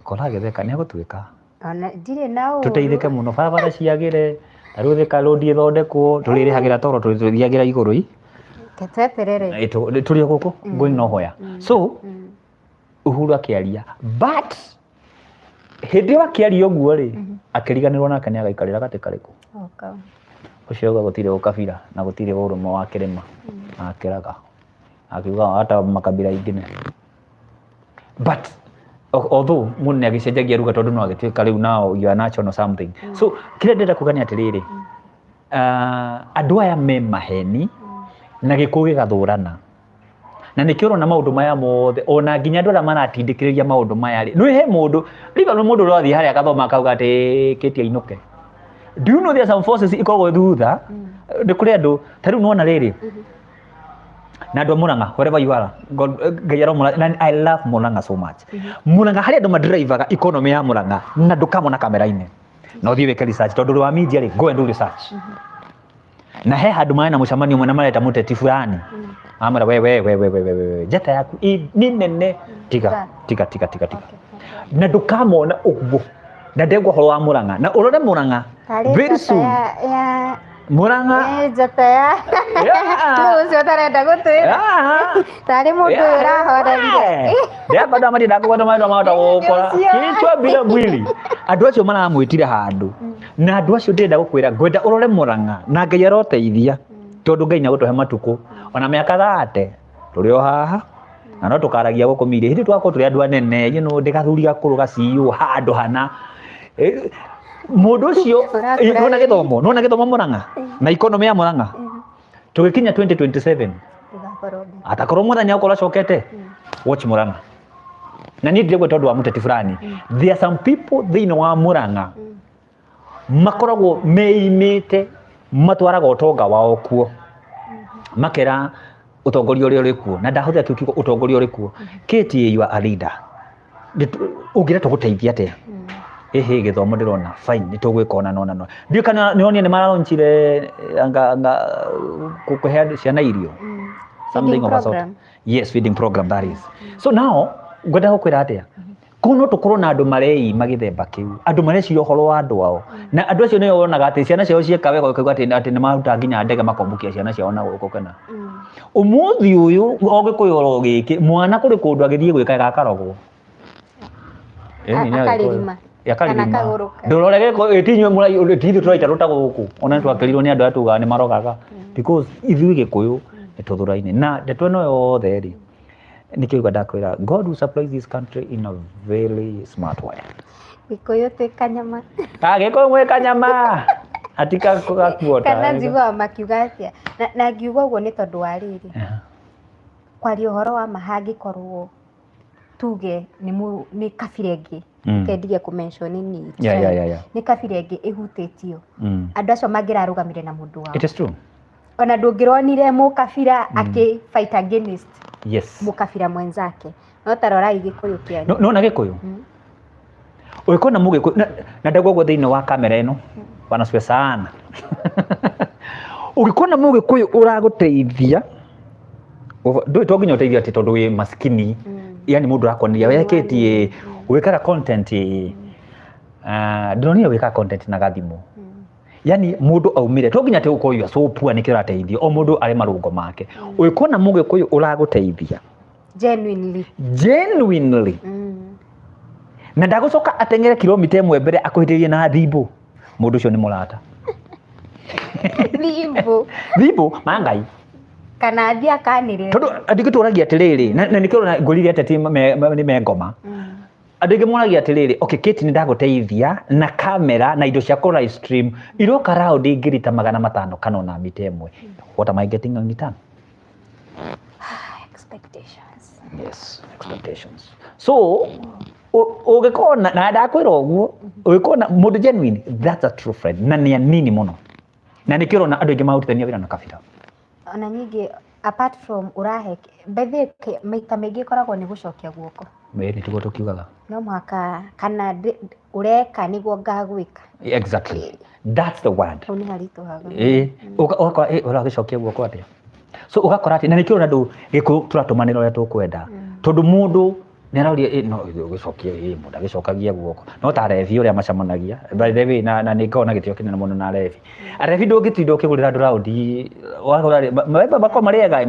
Kora agĩtheka nĩ egũtuĩka. Ona ndirĩ na ũru. Tũteithĩke mũno, barabara ciagĩre, ta rĩu Thika Road ĩthondekwo, tũrĩrĩhagĩra toro tũthiagĩra igũrũ i. Reke tweterere. Tũrĩ o gũkũ, going nowhere. So, Uhuru akĩaria, but hĩndĩ ĩyo akĩaria ũguo rĩ, akĩriganĩrwo nake nĩ agaikarĩra gatĩ karĩkũ. Ũcio auga gũtirĩ ũkabira na gũtirĩ ũrũmwe wa kĩrĩma. Akĩraga. Akiuga hata makabila ingine. But although mũndũ nĩ agĩcenjagia ruga tondũ no agĩtuĩka rĩu now you are national something. So kĩrĩa ndĩrenda kuga nĩ atĩrĩrĩ, andũ aya me maheni na gĩkũyũ gĩgathũrana. Na nĩkĩo ũrona maũndũ maya mothe ona nginya andũ arĩa maratindĩkĩrĩria maũndũ maya rĩ, nĩ he mũndũ rĩu nĩ mũndũ ũrathiĩ harĩa akathoma akauga atĩ kĩti ainũke. Do you know there are some forces ikoragwo thutha? Nĩ kũrĩ andũ ta rĩu nĩwona rĩrĩ, na andũ a Murang'a wherever you are, God, Ngai aromũra, na I love Murang'a so much. Murang'a harĩ andũ madrivaga economy ya Murang'a na ndũkamona kamera-inĩ. Na ũthiĩ wĩke research tondũ ũrĩ wa media rĩ, go and do research. Na he handũ marĩ na mũcemanio ũmwe na mareta mũteti fulani. Amwĩra we we we we we we we njata yaku nĩ nene, tiga tiga tiga tiga tiga. Na ndũkamona ũguo. Na ndengwa ũhoro wa Murang'a. Na ũrore Murang'a very soon. Murang'a. Njata ya. Nũ ũcio ũtarenda gũtwĩra? Tarĩ mũndũ ũyũ ũrahorerire. Ndĩramba andũ matirenda kũgweta marĩtwa mahota gũgũkora. Kichwa bila mwili. Andũ acio maramwĩtire handũ. Na andũ acio ndĩrenda gũkwĩra ngwenda ũrore Murang'a na Ngai aroteithia tondũ Ngai nĩagũtũhe matukũ ona mĩaka 30 tũrĩ o haha na no tũkaragia gũkũ media hĩndĩ twakorwo tũrĩ andũ anene, you know, ndĩ gathuri gakũrũ ga CEO handũ hana. Mũndũ ũcio nĩwona gĩthomo, nĩwona gĩthomo Murang'a na economy ya Murang'a tũgĩkinya 2027 atakorwo mũthenya ũkorwo acokete, watch Murang'a. Na niĩ ndirauga tondũ wa mũteti fulani, there are some people thĩinĩ wa Murang'a makoragwo meimĩte, matwaraga ũtonga wao kuo, makera ũtongoria ũrĩa ũrĩ kuo, na ndahũthĩra kĩu kiugo ũtongoria ũrĩ kuo. Kate, you are a leader, ũngĩra tũgũteithia atĩa? Ĩhĩ gĩthomo ndĩrona fine, nĩ tũgwĩka ona na ona na ndiũĩ kana nĩwonire nĩ maralaunchire anga kũhe ciana irio, something of a sort. Yes, feeding program, that is. So now ngwenda gũkwĩra atĩa, kũu no tũkorwo na andũ mareima gĩthemba kĩu, andũ mareciria ũhoro wa andũ ao, na andũ acio nĩo wonaga atĩ ciana ciao cieka wega ũkaigua atĩ nĩ maruta nginya ndege makombũkia ciana ciao na gũkũ kana ũmũthĩ ũyũ o gĩkũyũ oro gĩkĩ mwana kũrĩ kũndũ agĩthiĩ gwĩka gakarogwo. Akarĩrima. Akarĩrima. Ndũrore gĩkũ ti inyuĩ mũrai ti ithuĩ tũraita rũta gũkũ, ona nĩ twakĩrirwo nĩ andũ arĩa tugaga nĩ marogaga because ithuĩ gĩkũyũ nĩ tũthũraine na ndeto ĩno yothe rĩ, nĩkĩo uga ndakwĩra God will supply this country in a very smart way. Gĩkũyũ twĩ kanyama. Ah, gĩkũyũ mwĩ kanyama atika gakuota. Kana njiguaga makiuga atĩa, na ngiuga ũguo nĩ tondũ wa rĩrĩ, kwaria ũhoro wa ma hangĩkorwo tuge nĩ kabira ĩngĩ, reke ndige kũ mention nĩ nĩ kabira ĩngĩ ĩhutĩtio, andũ acio mangĩrarũgamire na mũndũ wao. It is true. Ona ndũngĩronire mũkabira akĩ fight against mũkabira mwenzake, no ta rorai gĩkũyũ kĩanyu. No na gĩkũyũ ũgĩkona mũgĩkũyũ na ndauga ũguo thĩinĩ wa kamera ĩno wanasiwe sana, ũgĩkona mũgĩkũyũ ũragũteithia ndũĩ to nginya ũteithio atĩ tondũ wĩ maskini, yani mũndũ ũrakuoneria wekĩtie wĩkaga content, ndĩronire wĩkaga content na gathimũ, yani mũndũ aumire to nginya atĩ ũkorwo you are so poor nĩkĩo ũrateithio, o mũndũ arĩ marũngo make. Ũgĩkona mũgĩkũyũ ũragũteithia genuinely, genuinely, na ndagũcoka ateng'ere kilomita 1 mbere akũhĩtĩrie na thimbũ, mũndũ ũcio nĩ mũrata. Thimbũ. Thimbũ ma Ngai. Kana athiĩ akanĩrĩre. Tondũ andũ aingĩ tũragia atĩrĩrĩ, na nĩkĩo ũrona ngũrire ateti nĩ me ngoma. Andũ aingĩ moragia atĩrĩrĩ, okay, Kate, nĩ ndagũteithia na kamera na indo cia kũ live stream iroka round ngiri ta 500 kana ona mita 1. What am I getting in return? Expectations. Yes, expectations. So ũngĩkorwo na ndakwĩra ũguo, ũngĩkorwo na mũndũ genuine, that's a true friend, na nĩ anini mũno, na nĩkĩo ũrona andũ aingĩ marutithania wĩra na kabira. Ona nyingĩ, apart from ũrahe, by the way, maita maingĩ ĩkoragwo nĩ gũcokia guoko. Ĩĩ, nĩ tiguo tũkiugaga. No mũhaka kana ũreka nĩguo ngagwĩka. Exactly, that's the word. Hau nĩ haritũhaga. Ĩĩ, ũgakora ũragĩcokia guoko atĩa? So ũgakora atĩ na nĩkĩo ũrona andũ Gĩkũyũ tũratũmanĩra ũrĩa tũkwenda, tondũ mũndũ nĩ aroria, no ũgĩcokia, mũndũ agĩcokagia guoko no ta rebi ũrĩa macemanagia. By the way, na nĩ ngoragwo na gĩtĩo kĩnene mũno na rebi. Arebi ndũngĩtinda ũkĩgũrĩra andũ raundi, wagũra rĩ, makoragwo marĩ ega,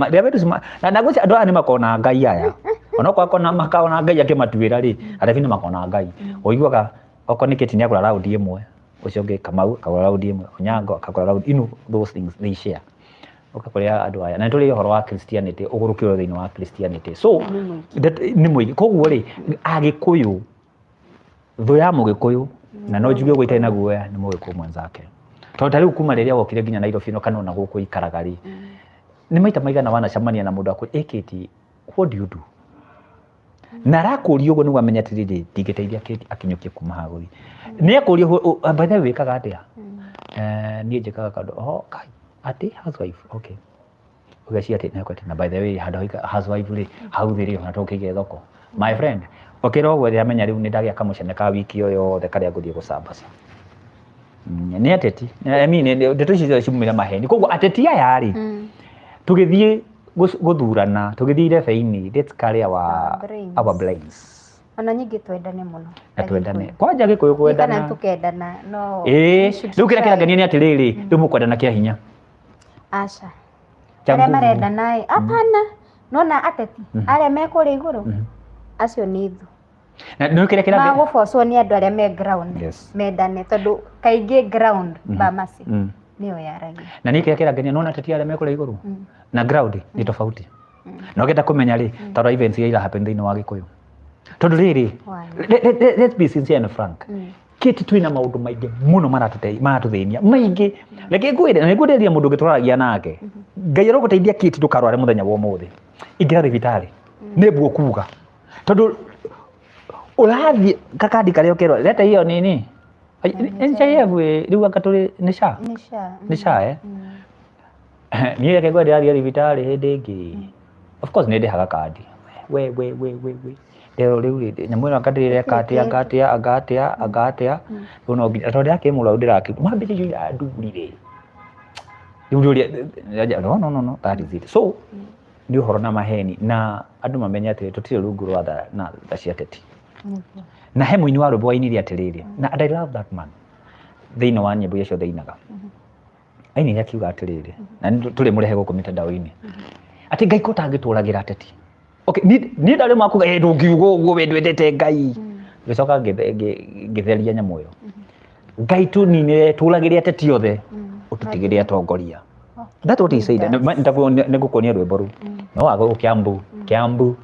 na ngwĩciria andũ aya nĩ makona Ngai aya, onokorwo makona Ngai akĩmatuĩra rĩ, arebi nĩ makona Ngai. Ũiguaga okorwo nĩ Kate nĩ agũra raundi 1, ũcio ũngĩ Kamau akagũra raundi 1, Onyango akagũra raundi, those things they share. Ũgakora andũ aya, na nĩ tũrĩ ũhoro wa Christianity, ũgũrũki ũrĩa thĩinĩ wa Christianity, so nĩ mũingĩ. Koguo rĩ, Agĩkũyũ, thũ ya Mũgĩkũyũ, na no njuge ũguo itarĩ na guoya, nĩ Mũgĩkũyũ mwenzake, tondũ ta rĩu kuma rĩrĩa wokire nginya Nairobi ĩno kana ona gũkũ ikaraga rĩ, nĩ maita maigana wanacemania na mũndũ akwĩra, "Kate, what do you do?" Na arakũria ũguo nĩguo amenye atĩrĩrĩ, ndingĩteithia Kate akinyũkie kuma haha gũthiĩ. Nĩ akũria, "By the way, wĩkaga atĩa?" "Niĩ njĩkaga kaũndũ." "Oh, kai, atĩ housewife, okay." Ũgeciria atĩ nĩ na by the way, handũ ha housewife rĩ, hau thĩ rĩ, ona tũkĩgĩa thoko, my friend. Ũkĩra ũguo, ndĩramenya rĩu nĩ ndagĩa kamũcene ka wiki o yothe karĩa ngũthiĩ gũcambaca. Nĩ ateti. I mean, ndeto ici ciothe ciumĩra maheni. Koguo ateti aya rĩ, tũgĩthiĩ gũthurana, tũgĩthiĩ irebe-inĩ, let's carry our brains. Our brains. Ona nyingĩ twendane mũno. Na twendane kwanja, Gĩkũyũ kwendana. Kwendana. Tũkendana no Ĩĩ, rĩu kĩrĩa kĩrangenia nĩ atĩrĩrĩ, rĩu mũkwendana kĩa hinya. Aca. Kĩa Arĩa nguvu. marendana ĩ, hapana, nona ateti arĩa me kũrĩa igũrũ, acio nĩ thũ. Na nĩ kĩrĩa kĩrangenia. Magũbocwo nĩ andũ arĩa me ground mendane, tondũ kaingĩ ground bamasi nĩyo yaragia. Na nĩ kĩrĩa kĩrangenia, nona ateti arĩa me kũrĩa igũrũ na ground nĩ tofauti. Na ũngĩenda kũmenya rĩ, tarora events iria ira happen thĩinĩ wa Gĩkũyũ, tondũ rĩrĩ, Why? let's be sincere and frank, Kĩti, twĩna maũndũ maingĩ mũno maratũthĩnia maingĩ. Reke ngwĩre, na nĩngwĩrĩria mũndũ ũngĩ tũraragia nake, Ngai arogũteithia Kĩti, ndũkarware mũthenya wa ũmũthĩ. Ingĩra thibitarĩ nĩ mbuo kuga, tondũ ũrathiĩ kakandi karĩa ũkerwo, leta hiyo nini NHIF ĩ, rĩu anga tũrĩ nĩ SHA. Nĩ SHA. Nĩ SHA, eh? Niĩ reke ngwĩre, ndĩrathiĩ thibitarĩ hĩndĩ ĩngĩ, of course nĩ ndĩhaga kandi, we we we we we, nderwo rĩu rĩ, nyamũ ĩno anga ndĩreka atĩa, anga atĩa, anga atĩa, anga atĩa, rĩu no nginya tondũ ndĩrakĩmũra ndĩrakĩ mambĩrĩrio irandurire rĩu rĩũria. No, no, no, no, that is it. So nĩ ũhoro na maheni, na andũ mamenye atĩ tũtirĩ rungu rwa tha na tha cia ateti. Na he mũini wa rwĩmbo wainire atĩrĩrĩ, na and I love that man, thĩinĩ wa nyĩmbo iria ciothe ainaga, ainire akiuga atĩrĩrĩ, na nĩ tũrĩ mũrehe gũkũ mitandao-inĩ, atĩ Ngai ko tangĩtũragĩra ateti. Okay, niĩ ndarĩ makuga, "Ĩ, ndũngiuga ũguo, we ndwendete Ngai." Ngĩcoka ngĩtheria nyamũ ĩyo. Ngai tũninĩre, tũragĩre ateti othe, ũtũtigĩre atongoria. That's what he said. Nĩngũkuonia rwĩmbo rũu no waga Kiambu, Kiambu,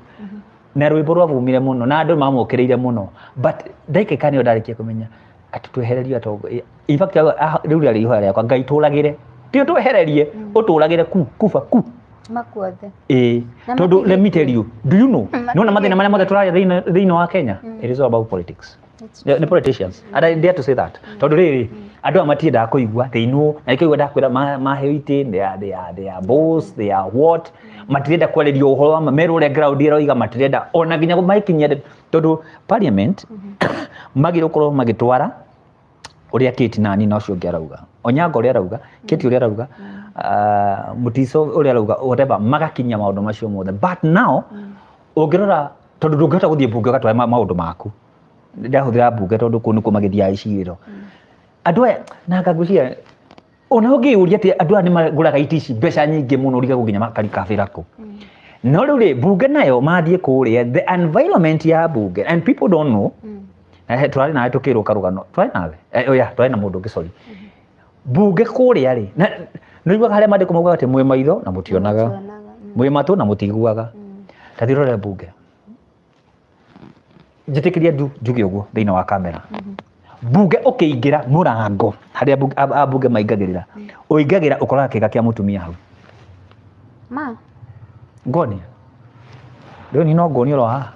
na rwĩmbo rwavumire mũno na andũ mamũkĩrĩire mũno, but ndagĩka nĩyo ndarĩkia kũmenya atĩ twehererio atongoria. In fact, rĩu rĩarĩ ihoya rĩakwa, Ngai tũragĩre, ti ũtwehererie, ũtũragĩre ku kuba ku. Makuothe. Ĩĩ. Na Tondũ let me matigĩtwo. tell you, do you know, nĩwona mathĩna marĩa mothe tũraria thĩinĩ wa Kenya, it is all about politics. It's Nĩ politicians, and I dare to say that, tondũ rĩrĩ, andũ aya matiendaga kũigua, they know, na nĩkĩo ndakwĩra maheo itĩ, they are boss, they are what, matirenda kwarĩrio ũhoro wa merwo ũrĩa ground ĩroiga, matirenda ona nginya magĩkinyia, tondũ parliament magĩrĩirwo gũkorwo magĩtwara ũrĩa Kate nani na ũcio ũngĩ arauga, Onyango ũrĩa arauga, Kate ũrĩa arauga, Mutiso ũrĩa arauga, whatever, magakinyia maũndũ macio mothe. But now ũngĩrora, tondũ ndũngĩhota gũthiĩ mbunge ũgatware maũndũ maku, ndahũthĩra mbunge tondũ kũu nĩkuo magĩthiaga icirĩro andũ aya, na ngagwĩciria ona ũngĩyũria atĩ andũ aya nĩ magũraga itĩ ici mbeca nyingĩ mũno, ũrigagwo nginya makarikabĩra kũ. No rĩu rĩ, mbunge nayo mathiĩ kũrĩa, the environment ya mbunge, and people don't know. Tũrarĩ nawe tũkĩrwo karũgano, tũrarĩ nawe, oya, tũrarĩ na mũndũ ũngĩ, sorry, mbunge kũrĩa rĩ, na nĩũiguaga harĩa mandĩko maugaga atĩ mwĩ maitho na mũtionaga. Mũtionaga. Mwĩ matũ na mũtiguaga. Ta thiĩ ũrore mbunge. Njĩtĩkĩria njuge ũguo thĩinĩ wa kamera. Mbunge ũkĩingĩra mũrango harĩa ambunge maingagĩrĩra, ũingagĩra ũkoraga kĩga kĩa mũtumia hau. Ma. Ngonia. Rĩu ni no nguonie oro haha.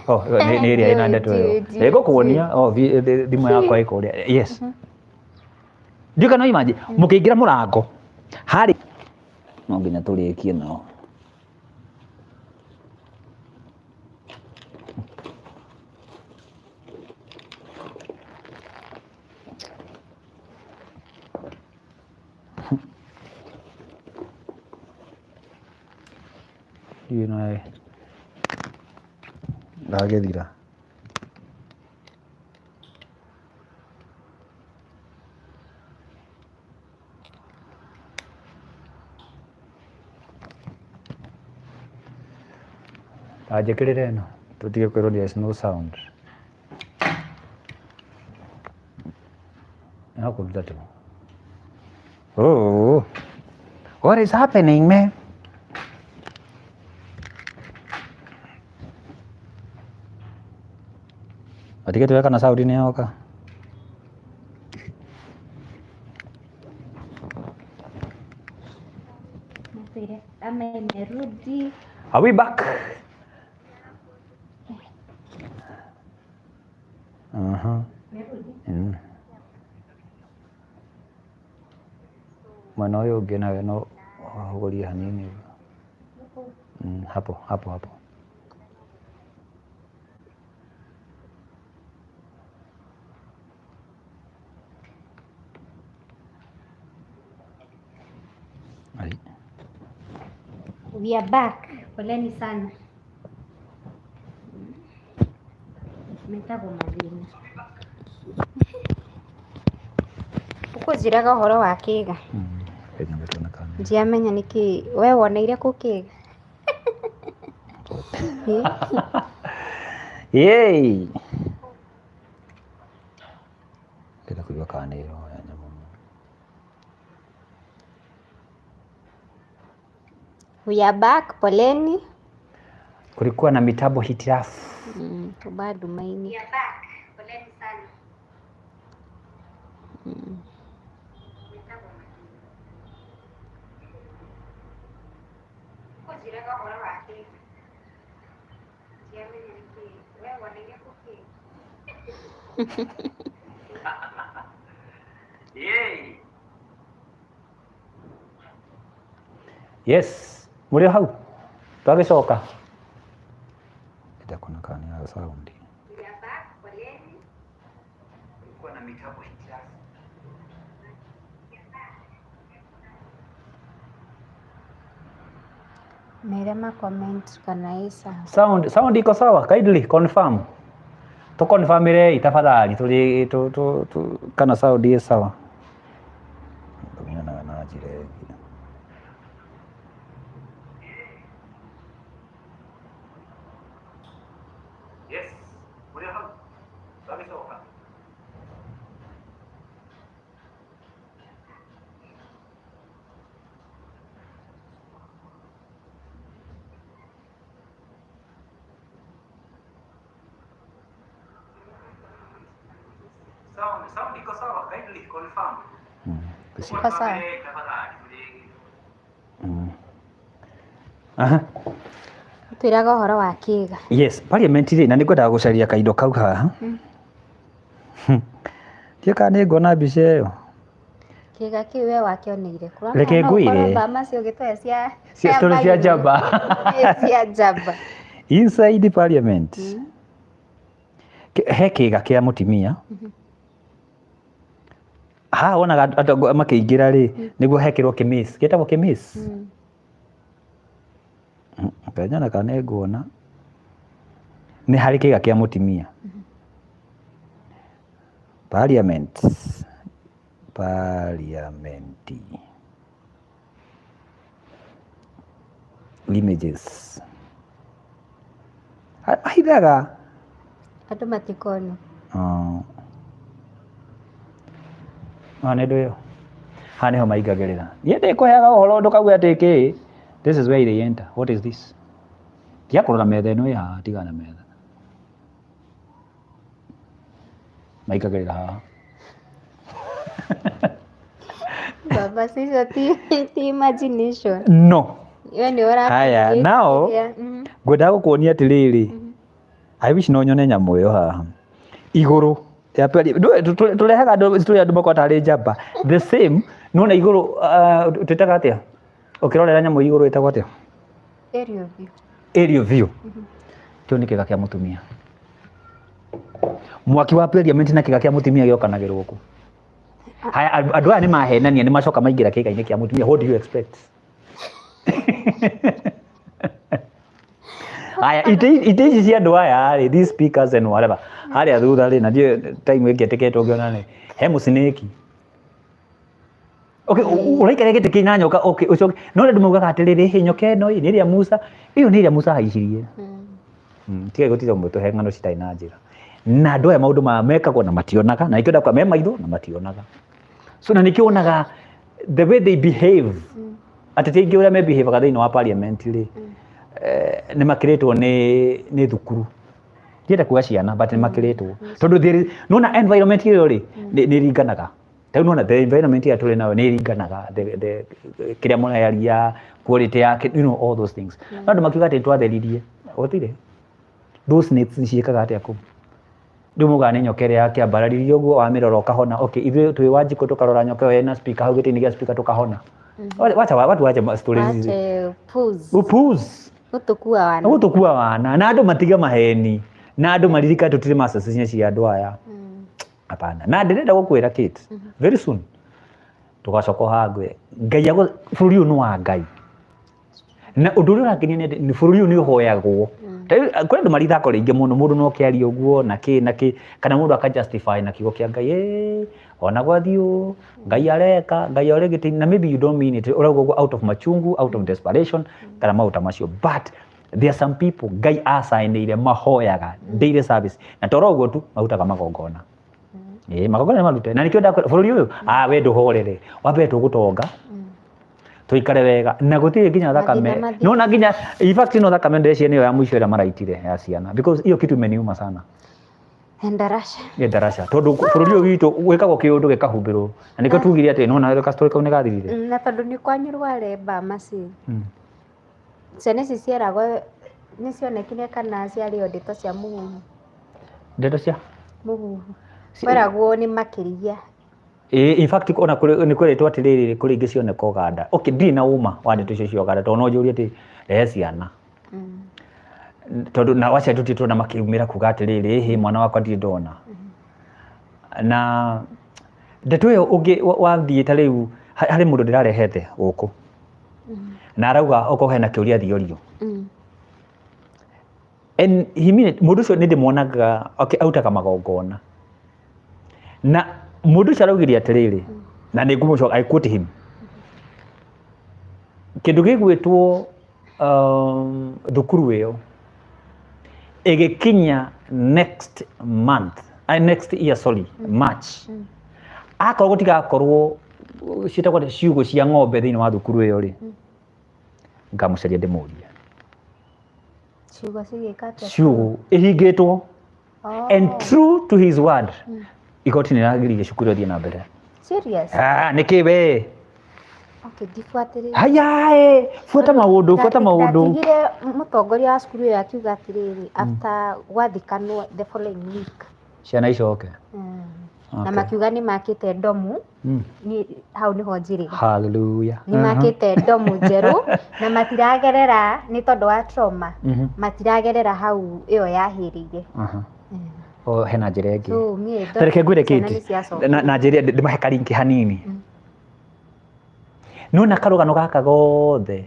Oh, nĩ ĩrĩa ĩna ndeto ĩyo. Ndiũĩ, Nĩngũkuonia, oh, thimũ yakwa ĩ kũrĩa. Yes. Ndiũĩ kana imagine, mũkĩingĩra mũrango, harĩ no nginya tũrĩkie nao. Ndiũĩ nawe ndagĩthira. Ta njĩkĩrĩre ĩno tũtige kwĩrwo there is no sound. No kũruta tu. Oh, what is happening, man? Matige tuweka na sound nĩ yoka. Ama imerudi. Are we back? Aha. Mm. Mwena ũyũ ũngĩ nawe no ũhũgũrie hanini. Hapo hapo hapo. Ai. We are back. Poleni sana. Metagwo mathĩna. Ũkũnjĩraga ũhoro wa kĩga. Kenya tuone kana. Ndiamenya nĩkĩ we woneire kũ kĩga. Yay! Ndĩrenda kũigua kana nĩ ĩroya nyamũ. We are back, poleni. Kulikuwa na mitambo hitilafu. Tuba ndumainĩ. Yes, mũrĩ o hau twagĩcoka. Ndĩrenda kuona kana nĩ ya sound. Kulikuwa na mitambo hitilafu. Mere ma comment kana ĩ sawa. Sound iko sawa, kindly confirm. Tũconfirmĩrei tafadhali tũrĩ tu, tu, tu, kana sound ĩ sawa. Tũmenyanaga na njĩra ĩngĩ. Yes, mũrĩ o hau twagĩcoka. Sound iko sawa, kindly confirm. Iko sawa. Aha. Twĩraga ũhoro wa kĩga. Yes, parliament rĩ, na nĩ ngwendaga gũcaria kaindo kau haha. Ndiũĩ kana nĩ nguona mbica ĩyo. Kĩga kĩu we wakĩoneire kũ? Reke No ũkorwo ngwĩre. mbama cio ũgĩtũhe cia Cia story cia njamba. Cia njamba. Inside parliament. He kĩga kĩa mũtumia. Haha wonaga andũ makĩingĩra rĩ, nĩguo hekĩrwo kĩmĩci. Gĩtagwo kĩmĩci? Kenya kana nĩ nguona. Nĩ harĩ kĩga kĩa mũtumia. Parliament. Parliament. Images. Ahithaga. Andũ matikona. Oh. Haha nĩ ndũ ĩyo. Haha nĩho maingagĩrĩra. Niĩ ndĩkũheaga ũhoro ndũkauge atĩ kĩ. This is where they enter. What is this? Tiga kũrora metha ĩno ĩ haha, tigana na metha. Maikagĩrĩra haha. Baba cicio ti imagination. No. We nĩ ũra Haya, now ngwendaga gũkuonia atĩrĩrĩ, I wish no nyone nyamũ ĩyo haha igũrũ ya tũrehaga andũ tũrĩ andũ makwa tarĩ njamba the same nona igũrũ, twĩtaga atĩa ũkĩrorera nyamũ igũrũ ĩtagwo atĩa? Aerial view. Aerial view. Kĩu nĩ kĩga kĩa mũtumia. Mwaki wa parliament na kĩga kĩa mũtumia gĩokanagĩrwo kũ? Haya, andũ aya nĩ mahenania, nĩ macoka maingĩra kĩga-inĩ kĩa mũtumia. What do you expect? Haya, itĩ ici cia andũ aya rĩ, these speakers and whatever, harĩa thutha rĩ, na ndiũĩ time ĩngĩetĩkĩtwo ngĩona rĩ, he mũcinĩki. Okay, ũraikara gĩtĩ kĩna nyoka, okay, ũcoke. No andũ maugaga atĩrĩrĩ, hĩ nyoka ĩno ĩ, nĩ ĩrĩa Musa, ĩyo nĩ ĩrĩa Musa ahaicirie. Tigai gũtinda mũgĩtũhe ng'ano citarĩ na njĩra. Na andũ aya maũndũ maya mekagwo na mationaga, na nĩkĩo ndakwa me maitho na mationaga. So na nĩkĩo wonaga the way they behave, ateti aingĩ ũrĩa mebehavaga thĩinĩ wa parliament rĩ, nĩ makĩrĩtwo nĩ thukuru. Ndienda kuga ciana, but nĩ makĩrĩtwo. Tondũ there is, nĩwona environment ĩyo rĩ, nĩ ĩringanaga. Ta rĩu nĩwona the environment ĩrĩa tũrĩ nayo nĩ ĩringanaga, the kĩrĩa mũraria, quality yake, all those things. No andũ makiuga atĩ twatheririe, gũtirĩ. Those snakes ciĩkaga atĩa kũu? Rĩu maugaga nĩ nyoka ĩrĩa yakĩambararirie ũguo wamĩrora ũkahona. Okay, ithuĩ twĩ Wanjikũ tũkarora nyoka ĩyo ĩna speaker hau gĩtĩ-inĩ gĩa speaker tũkahona. Wacha watu wache stories hizi. Wache pause. Upuz. Gũtũkua wana. Gũtũkua wana. Na andũ matige maheni. Na andũ maririkane tũtirĩ masters cia andũ aya. Hapana. Na ndĩrenda gũkwĩra Kate, very soon tũgacoka haha ngwĩre Ngai bũrũri ũyũ nĩ wa Ngai. Na ũndũ ũrĩa ũrangenia nĩ atĩ nĩ bũrũri ũyũ nĩ ũhoyagwo. Ta rĩu, kũrĩ andũ marĩ ithako rĩingĩ mũno, mũndũ no kĩaria ũguo na kĩ na kĩ, kana mũndũ aka justify na kiugo kĩa Ngai, ĩĩ ona gwathiĩ ũũ, Ngai areka, Ngai arĩ gĩtĩ-inĩ, na maybe you don't mean it, ũrauga ũguo out of machungu, out of desperation, kana maũndũ ta macio. But there are some people Ngai acainĩire mahoyaga daily service, na toro ũguo tu marutaga magongona. Ĩĩ, magongona nĩ marute. Na nĩkĩo ndakwĩra bũrũri ũyũ, we ndũhorere, wambe tũgũtonga, tuikare wega, na gũtirĩ nginya thakame. Mathĩna mathire. No na nginya in fact no thakame ndĩreciria nĩyo ya mũico ĩrĩa maraitire ya ciana, because hiyo kitu imeniuma sana. Endarasha. Endarasha, tondũ bũrũri ũyũ witũ gwĩkagwo kĩũndũ gĩkahumbĩrwo, na nĩkĩo tugire atĩ nona ka story kau nĩ gathirire. Na tondũ nĩ kwanyu rwaremba maci. Ciana ici cieragwo nĩ cionekire kana ciarĩ o ndeto cia mũhuhu? Ndeto cia? Mũhuhu. Kweragwo nĩ makĩria. Ĩĩ, in fact ona kũrĩ nĩ kweretwo atĩrĩrĩ, kũrĩ ingĩ cioneka Ũganda. Okay, ndirĩ na ũma wa ndeto icio cia Ũganda, tondũ no njũrie atĩ rehe ciana. Tondũ na wacia tũtirĩ tuona makiumĩra kuga atĩrĩrĩ, ĩhĩ mwana wakwa ndirĩ ndona. Na ndeto ĩyo ũngĩ wathiĩ ta rĩu harĩ mũndũ ndĩrarehete gũkũ. Na arauga okorwo hena kĩũria thiorio. And he mean it, mũndũ ũcio nĩ ndĩmuonaga, okay, arutaga magongona. Na mũndũ ũcio araugire atĩrĩrĩ, na nĩ ngũmũcoka, I quote him. Kĩndũ gĩgwĩtwo thukuru ĩyo ĩgĩkinya next month, next year, sorry, March. Akorwo gũtigakorwo ciĩtagwo atĩa, ciugũ cia ng'ombe thĩinĩ wa thukuru ĩyo rĩ, ngamũcaria ndĩmũrie. Ciugũ cigĩka atĩa? Ciugũ ĩhingĩtwo. And true to his word, igoti nĩ ragiririe cukuru ĩthiĩ na mbere. Serious? Ah, nĩkĩ we? Okay, ndibuatĩrĩire. Haya, ĩ, buata maũndũ, buata maũndũ. Ndatigire mũtongoria wa cukuru ĩyo akiuga atĩrĩrĩ, after gwathikanwo the following week. Ciana icoke. Na makiuga nĩ makĩte ndomu. Ni hau nĩho njĩrĩga. Hallelujah. Nĩ makĩte ndomu njerũ na matiragerera nĩ tondũ wa trauma. Matiragerera hau ĩyo yahĩrĩire. O hena njĩra ĩngĩ. So, niĩ Ta reke ngwĩre ciana Kate, nĩ ciacokire. na njĩre ndĩmahe karinki hanini. Nĩwona karũgano gaka gothe,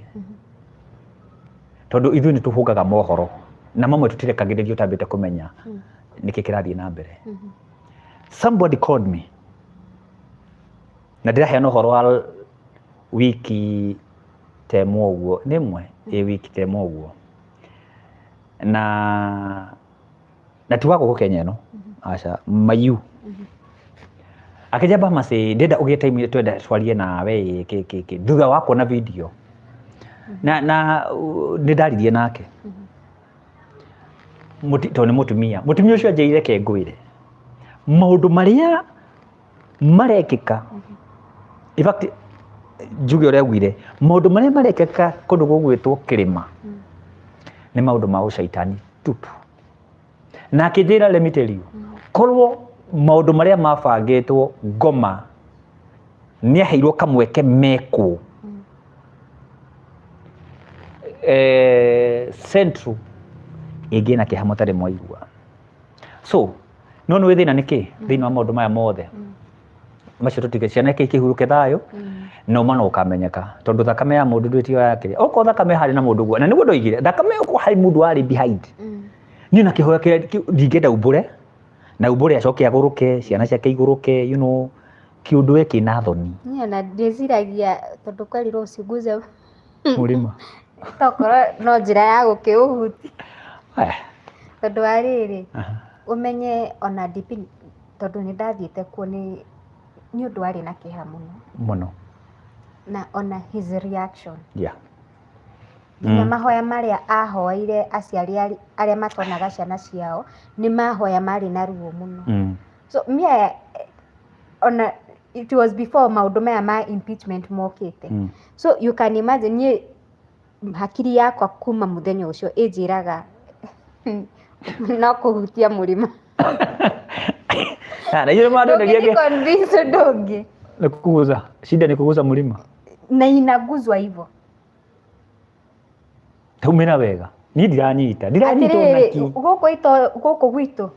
tondũ ithuĩ nĩ tũhũngaga mohoro na mamwe tũtirekagĩrĩrio ũtambĩte kũmenya nĩkĩ kĩrathiĩ na mbere. Somebody called me na ndĩraheana ũhoro wa wiki ta ĩmwe ũguo, nĩ ĩmwe? Ĩ, wiki ta ĩmwe ũguo. Na ti wa gũkũ Kenya ĩno, aca, Mayu. Akĩnjamba macĩ, ndĩrenda ũgĩe time twenda twarie nawe ĩ, kĩ, kĩ, kĩ. Thutha wa kuona video. Na nĩ ndaririe nake. Tondũ nĩ mũtumia, mũtumia ũcio anjĩrire, "Reke ngwĩre maũndũ marĩa marekĩka." In fact, njuge ũrĩa augire, maũndũ marĩa marekĩka kũndũ gũgwĩtwo kĩrĩma nĩ maũndũ ma ũcaitani tupu. Na akĩnjĩra, "Let me tell you, korwo maũndũ marĩa mabangĩtwo Ngoma nĩ aheirwo kamweke mekwo Central ĩngĩ na kĩeha mũtarĩ mwaigua." So no nĩ thĩna nĩ kĩ thĩinĩ wa maũndũ maya mothe macio, tũtige ciana ikĩhurũke thayũ na ũma no ũkamenyeka, tondũ thakame ya mũndũ ndwĩtio yakĩrĩa okorwo thakame harĩ na mũndũ guo. Na nĩguo ndoigire thakame okorwo harĩ mũndũ warĩ behind niĩ na kĩhoya kĩrĩa ndingĩenda umbũre na umbũre acoke agũrũke, ciana ciake igũrũke, kĩũndũ we kĩna thoni. Niĩ ona ndĩciragia tondũ kwerirwo uciguze mũrĩma. Tokorwo no njĩra ya gũkĩũhutia. Aya. Tondũ wa rĩrĩ, ũmenye ona DP, tondũ nĩ ndathiĩte kuo, nĩ ũndũ warĩ na kĩeha mũno. Mũno. Na ona his reaction, nginya mahoya marĩa ahoeire aciari arĩa matonaga ciana ciao, nĩ mahoya marĩ na ruo mũno. So me ona it was before maũndũ maya ma impeachment mokĩte. So you can imagine, niĩ hakiri yakwa kuma mũthenya ũcio ĩnjĩraga no kũhutia mũrĩma. Ah, na icio nĩ Ndũngĩthi convince ũndũ ũngĩ. Nĩ kuguza shida, nĩ kuguza mũrima. Na inaguzwa hivyo. Taumĩra wega, niĩ ndiranyita Atĩrĩrĩ, onaki. Gũkũ ito gũkũ gwitũ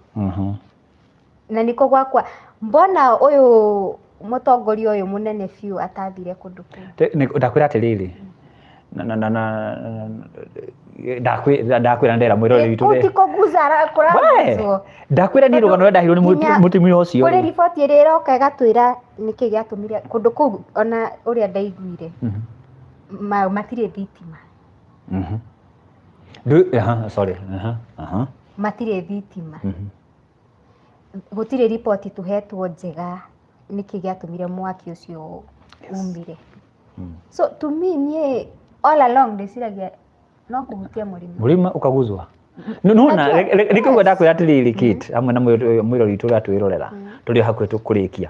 na niko gwakwa, mbona ũyũ mũtongoria ũyũ mũnene biũ atathire kũndũ kũu? Ndakwĩra atĩrĩrĩ, na ndakwĩra ndera mwĩroreri witũ. Kũu ti kũguza kũraguzwo. Ndakwĩra niĩ rũgano rũrĩa ndaheirwo nĩ Nginya mũtumia ũcio kũrĩ rĩ. Riboti ĩrĩa ĩroka ĩgatwĩra nĩkĩ gĩatũmire kũndũ kũu, ona ũrĩa ndaiguire, matirĩ thitima. Aha, sorry. Aha. Matirĩ thitima. Gũtirĩ riboti tũhetwo njega nĩkĩ gĩatũmire mwaki ũcio umire. So to me, niĩ all along ndĩciragia no kũhutia mũrĩmi. Mũrĩma ũkaguzwa. Nona Najua, nĩkĩo ndakwĩra atĩrĩrĩ, Kate, hamwe na mwĩrori witũ ũrĩa twĩrorera, tũrĩ o hakuhĩ tũkũrĩkia.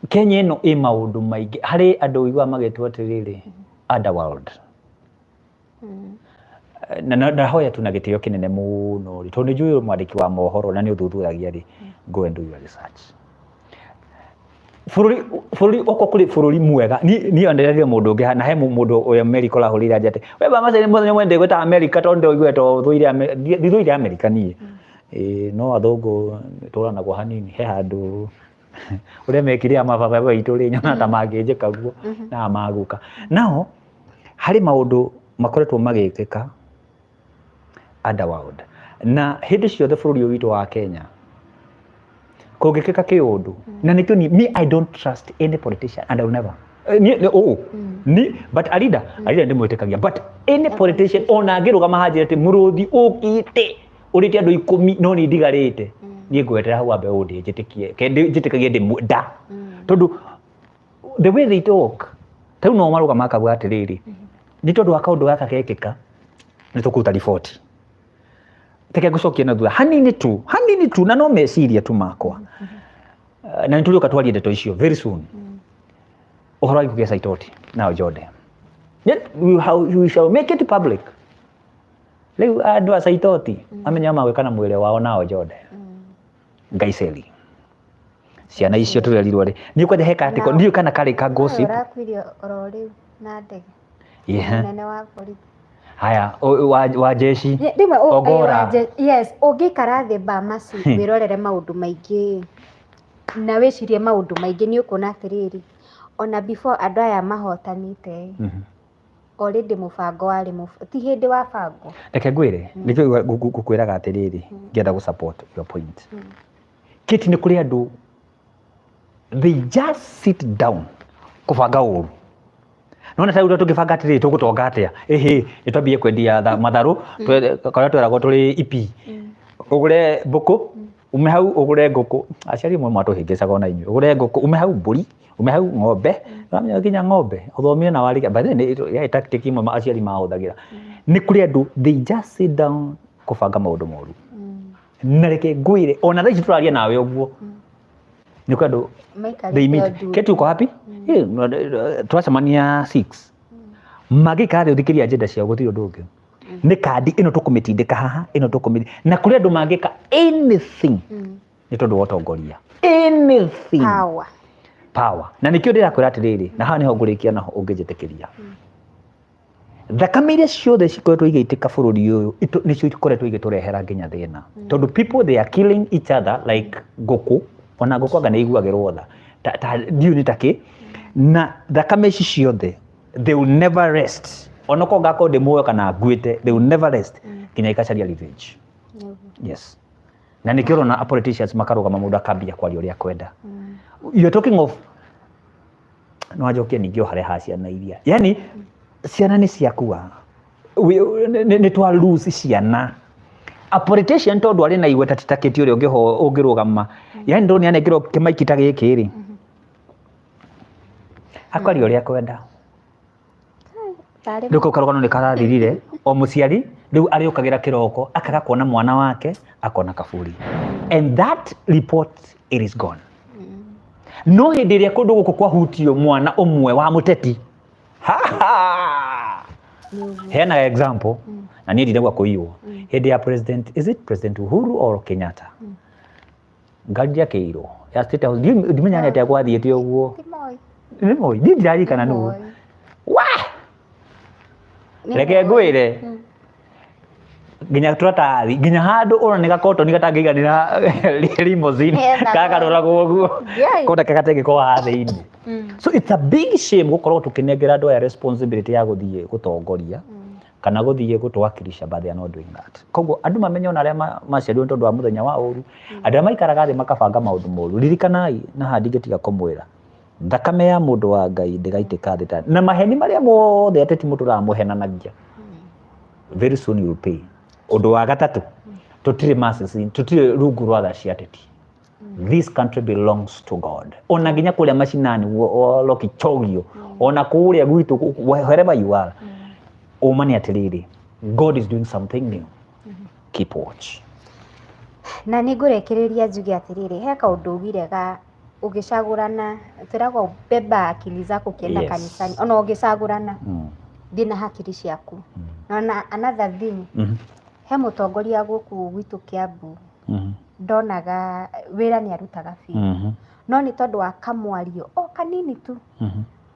Kenya ĩno ĩ maũndũ maingĩ harĩ andũ ũiguaga magĩtwo atĩrĩrĩ, underworld. Na ndahoya tu na gĩtĩo kĩnene mũno rĩ, tondũ nĩ njũĩ wĩ mwandĩki wa mohoro na nĩ ũthuthuragia rĩ, go and do your research. Bũrũri okorwo kũrĩ bũrũri mwega, niĩ ndĩrerire mũndũ ũngĩ na he mũndũ ũrĩa America ũrahũrĩire anja atĩ we mama mũthenya ũmwe ndĩgwĩta America, tondũ ndĩraigua to thũire ndithũire America niĩ. Ĩĩ, no athũngũ tũranagwo hanini, he handũ ũrĩa mekire a mababa maitũ rĩ, nyonaga ta mangĩnjĩka guo na maguka nao. Harĩ maũndũ makoretwo magĩkĩka underworld, na hĩndĩ ciothe bũrũri ũyũ witũ wa Kenya kũngĩkĩka kĩũndũ, na nĩkĩo niĩ, me, I don't trust any politician and I will never. Niĩ oh, ni but a leader, a leader ndĩmwĩtĩkagia, but any politician ona angĩrũgama hanjĩre atĩ mũrũthi ũkĩte ũrĩte andũ 10 no nĩ ndigarĩte, niĩ ngwetera hau ambe ũndĩ njĩtĩkie ke njĩtĩkagie ndĩ nda, tondũ the way they talk, tarĩu no marũgama akauga atĩrĩrĩ, nĩ tondũ wa kaũndũ gaka gekĩka nĩ tũkũruta riboti. Reke ngũcokie na thutha hanini tu, hanini tu, na no meciria tu makwa. Na nĩ tũrĩũka twarie ndeto icio very soon, ũhoro wa gĩkuũ gĩa Saitoti nao Jode. Yet we shall make it public. Rĩu andũ a Saitoti mamenyaga magwĩka na mwĩrĩ wao nao Jode Ngaiceli ciana icio tũrerirwo rĩ, niĩ kwanja he katiko ndiũĩ kana karĩ ka gossip. Ũrakuire oro rĩu na ndege. Mũnene wa borithi. Haya, wa jeshi. Rĩmwe Ogora. Yes, ũngĩikara thĩ Bamasi wĩrorere maũndũ maingĩ na wĩcirie maũndũ maingĩ, nĩ ũkuona atĩrĩrĩ, ona before andũ aya mahotanĩte, already mũbango warĩ ti hĩndĩ wabangwo. Reke ngwĩre nĩkĩo ngũkwĩraga atĩrĩrĩ, ngĩenda gũ support your point, Kate, nĩ kũrĩ andũ they just sit down kũbanga ũru. Nona ta rĩu tũngĩbanga atĩrĩrĩ, tũgũtonga atĩa? Ĩhĩ, nĩ twambie kwendia matharũ karĩa tweragwo tũrĩ ipi, ũgũre mbũkũ. Ume hau ũgũre ngũkũ. Aciari amwe mwatũhĩngĩcaga ona inyuĩ. Ũgũre ngũkũ, ume hau mbũri, ume hau ng'ombe. Ũramenya nginya ng'ombe, ũthomire na warĩkia. By the way, yarĩ tactic imwe aciari mahũthagĩra. Nĩ kũrĩ andũ, they just sit down kũbanga maũndũ moru. Na reke ngwĩre, ona thaa ici tũraria nawe ũguo, nĩ kũrĩ andũ they meet. Keti uko happy? Eh, twacemania 6. Magĩikara thĩ ũthikĩrĩrie agenda ciao gũtirĩ ũndũ ũngĩ. Nĩ kandi ĩno tũkũmĩtindĩka haha, ĩno tũkũmĩ, na kũrĩ andũ mangĩka anything nĩ tondũ wa ũtongoria. Anything. Power. Power. Na nĩkĩo ndĩrakwĩra atĩrĩrĩ, na haha nĩho ngũrĩkia naho ũngĩnjĩtĩkĩria. Thakame iria ciothe cikoretwo igĩitĩka bũrũri ũyũ nĩcio ikoretwo igĩtũrehera nginya thĩna. Tondũ people they are killing each other like ngũkũ, ona ngũkũ anga nĩ iguagĩrwo tha. Ta ndiũĩ nĩ ta kĩ. Na thakame ici ciothe they will never rest. Onokorwo ngakorwo ndĩ muoyo kana nguĩte, they will never rest nginya ikacaria revenge. Yes. Na nĩkĩo ũrona politicians makarũgama mũndũ akambia kwaria ũrĩa akwenda. You're talking of no anjokie ningĩ o harĩa ha ciana iria. Yani ciana nĩ ciakua. Nĩ twa lose ciana. A politician tondũ arĩ na igweta ti ta Kĩti ũrĩa ũngĩrũgama. Yani ndũrĩ anengerwo kĩmaiki ta gĩkĩ rĩ. Akaria ũrĩa akwenda. Rĩu kau karũgano nĩ karathirire. O mũciari rĩu arĩũkagĩra kĩroko akaga kuona mwana wake akona kaburi. And that report it is gone. No hĩndĩ ĩrĩa kũndũ gũkũ kwahutio mwana ũmwe wa mũteti, ha ha! Heanaga example, na niĩ ndinauga kũiywo. Hĩndĩ ya president, is it President Uhuru or Kenyatta? Ngari ndĩakĩirwo ya State House. Ndimenya nĩ atĩa gwathiĩte ũguo. Ti Moi. Nĩ Moi, niĩ ndiririkana nũ. Moi. Wa! Nĩ Reke Moi. ngwĩre. Nginya tũratathi, nginya handũ ũrona nĩ gakotoni gatangĩiganĩra limousine, Nĩgetha gakaroragwo ũguo. Ngai. Kona gagatengĩkwo haha thĩinĩ. So it's a big shame gũkorwo tũkĩnengera andũ aya responsibility ya gũthiĩ gũtongoria kana gũthiĩ gũtwakilisha, but they are not doing that. Koguo andũ mamenye ona arĩa maciarirwo nĩ tondũ wa mũthenya wa ũru, andũ arĩa maikaraga thĩ makabanga maũndũ moru, ririkanai na haha ndingĩtiga kũmwĩra, thakame ya mũndũ wa Ngai ndĩgaitĩka thĩ ta na maheni marĩa mothe ateti mũtũraga mũhenanagia. Very soon you will pay. Ũndũ wa gatatũ, tũtirĩ masses, tũtirĩ rungu rwa tha cia ateti. This country belongs to God. Ona nginya kũrĩa macinani, Lokichogio, ona kũrĩa gwitũ, wherever you are, ũma nĩ atĩrĩrĩ, God is doing something new. Keep watch. Na nĩ ngũrĩkĩrĩria njuge atĩrĩrĩ, he kaũndũ ugire ga ũgĩcagũrana, twĩragwo beba akili zako ukienda kanisani, ona ũgĩcagũrana thiĩ na hakiri ciaku. Na another thing, he mũtongoria gũkũ gwitũ Kiambu ndonaga wĩra nĩ arutaga biũ, no nĩ tondũ wa kamwario o kanini tu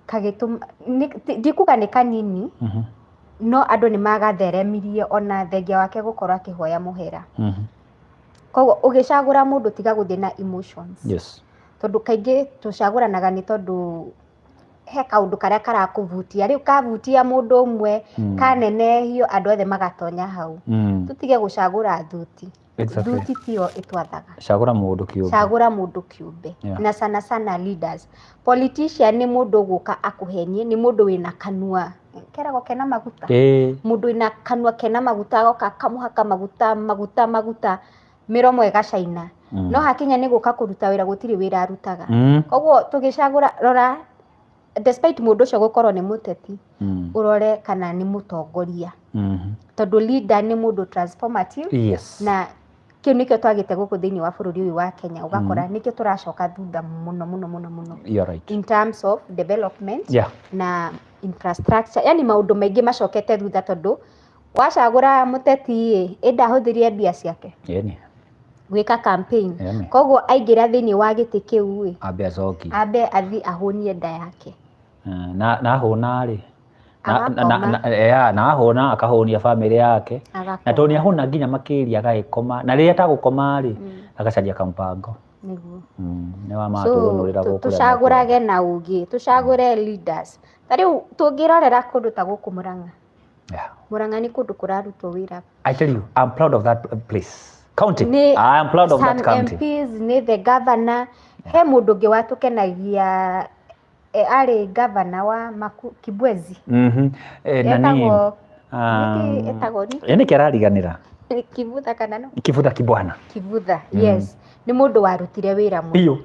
kagĩtũma, ndikuga nĩ kanini, no andũ nĩ magatheremirie ona thengia wake gũkorwo akĩhoya mũhera. Koguo ũgĩcagũra mũndũ tiga gũthiĩ na emotions. Tondũ kaingĩ tũcagũranaga nĩ tondũ he kaũndũ karĩa karakũvutia, rĩu kavutia mũndũ ũmwe kanenehio andũ othe magatonya hau. Tũtige gũcagũra thuti. Thuti tiyo ĩtwathaga. Cagũra mũndũ kĩũmbe. Cagũra mũndũ kĩũmbe. Na sana sana leaders. Politician nĩ mũndũ ũgũka akũhenie, nĩ mũndũ wĩna kanua keragwo kena maguta. Mũndũ wĩna kanua kena maguta agoka akamũhaka maguta maguta maguta, mĩromo ĩgacaina. No hakinya nĩ gũka kũruta wĩra gũtirĩ wĩra arutaga. Koguo tũgĩcagũra, rora despite mũndũ ũcio gũkorwo nĩ mũteti, ũrore kana nĩ mũtongoria. Tondũ leader nĩ mũndũ transformative. Na kĩu nĩkĩo twagĩte gũkũ thĩinĩ wa bũrũri ũyũ wa Kenya, ũgakora nĩkĩo tũracoka thutha mũno mũno mũno mũno. You're right. In terms of development na infrastructure, yani maũndũ maingĩ macokete thutha tondũ wacagũra mũteti ĩ, ĩnda ahũthĩrie mbia ciake gwĩka campaign. Koguo aingĩra thĩinĩ wa gĩtĩ kĩu ĩ, ambe acokie, ambe athiĩ ahũnie nda yake. Na ahũna rĩ, Agakoma. Na ahũna akahũnia bamĩrĩ yake. Agakoma. Na tondũ nĩ ahũna nginya makĩria agagĩkoma, na rĩrĩa atagũkoma rĩ, agacaria kampango. Nĩguo. Nĩ wa So, matũthũnũrĩra gũkũ ũrĩa tũcagũrage na ũgĩ, tũcagũre leaders. Ta rĩu tũngĩrorera kũndũ ta gũkũ Murang'a. Murang'a nĩ kũndũ kũrarutwo wĩra. I tell you, I'm proud of that place. County. Nĩ I am proud of that some county. MPs, nĩ the governor. He mũndũ ũngĩ watũkenagia, arĩ governor wa Kibwezi. Nani? Etagwo, nĩkĩ etagwo nĩ? Nĩkĩ arariganĩra? Kivutha kana no? Kivutha Kibwana. Kivutha, yes, nĩ mũndũ warutire wĩra mũno. Biũ.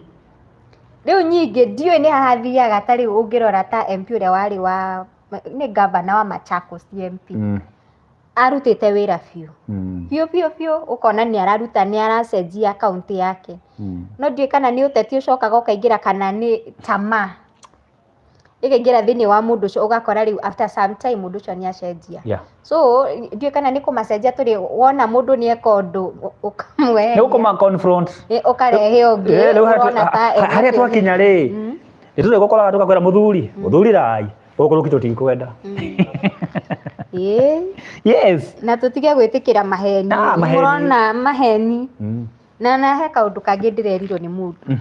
Rĩu nyingĩ ndiũĩ nĩ hahathiaga. Ta rĩu ũngĩrora ta MP ũrĩa warĩ wa, nĩ gavana wa Machakos, MP, arutĩte wĩra biũ biũ biũ biũ, ũkona nĩ araruta, nĩ aracenjia kaunti yake. No ndiũĩ kana nĩ ũteti ũcokaga ũkaingĩra kana nĩ tamaa ĩkaingĩra thĩinĩ wa mũndũ ũcio, ũgakora rĩu after some time mũndũ ũcio nĩ acenjia. So ndiũĩ kana nĩ kũmacenjia tũrĩ wona mũndũ nĩ eka ũndũ ũkamweheria. Nĩ gũkũma confront. Ũkarehe ũngĩ. Rĩu ũrona ta harĩa twakinya rĩ, nĩ tũrĩ gũkoraga tũgakwĩra mũthuri, mũthuri rai gũkũ rũki tũtikwenda. Yes. Na tũtige gwĩtĩkĩra maheni. Ah, maheni. Mũrona maheni. Na he kaũndũ kangĩ ndĩrerirwo nĩ mũndũ.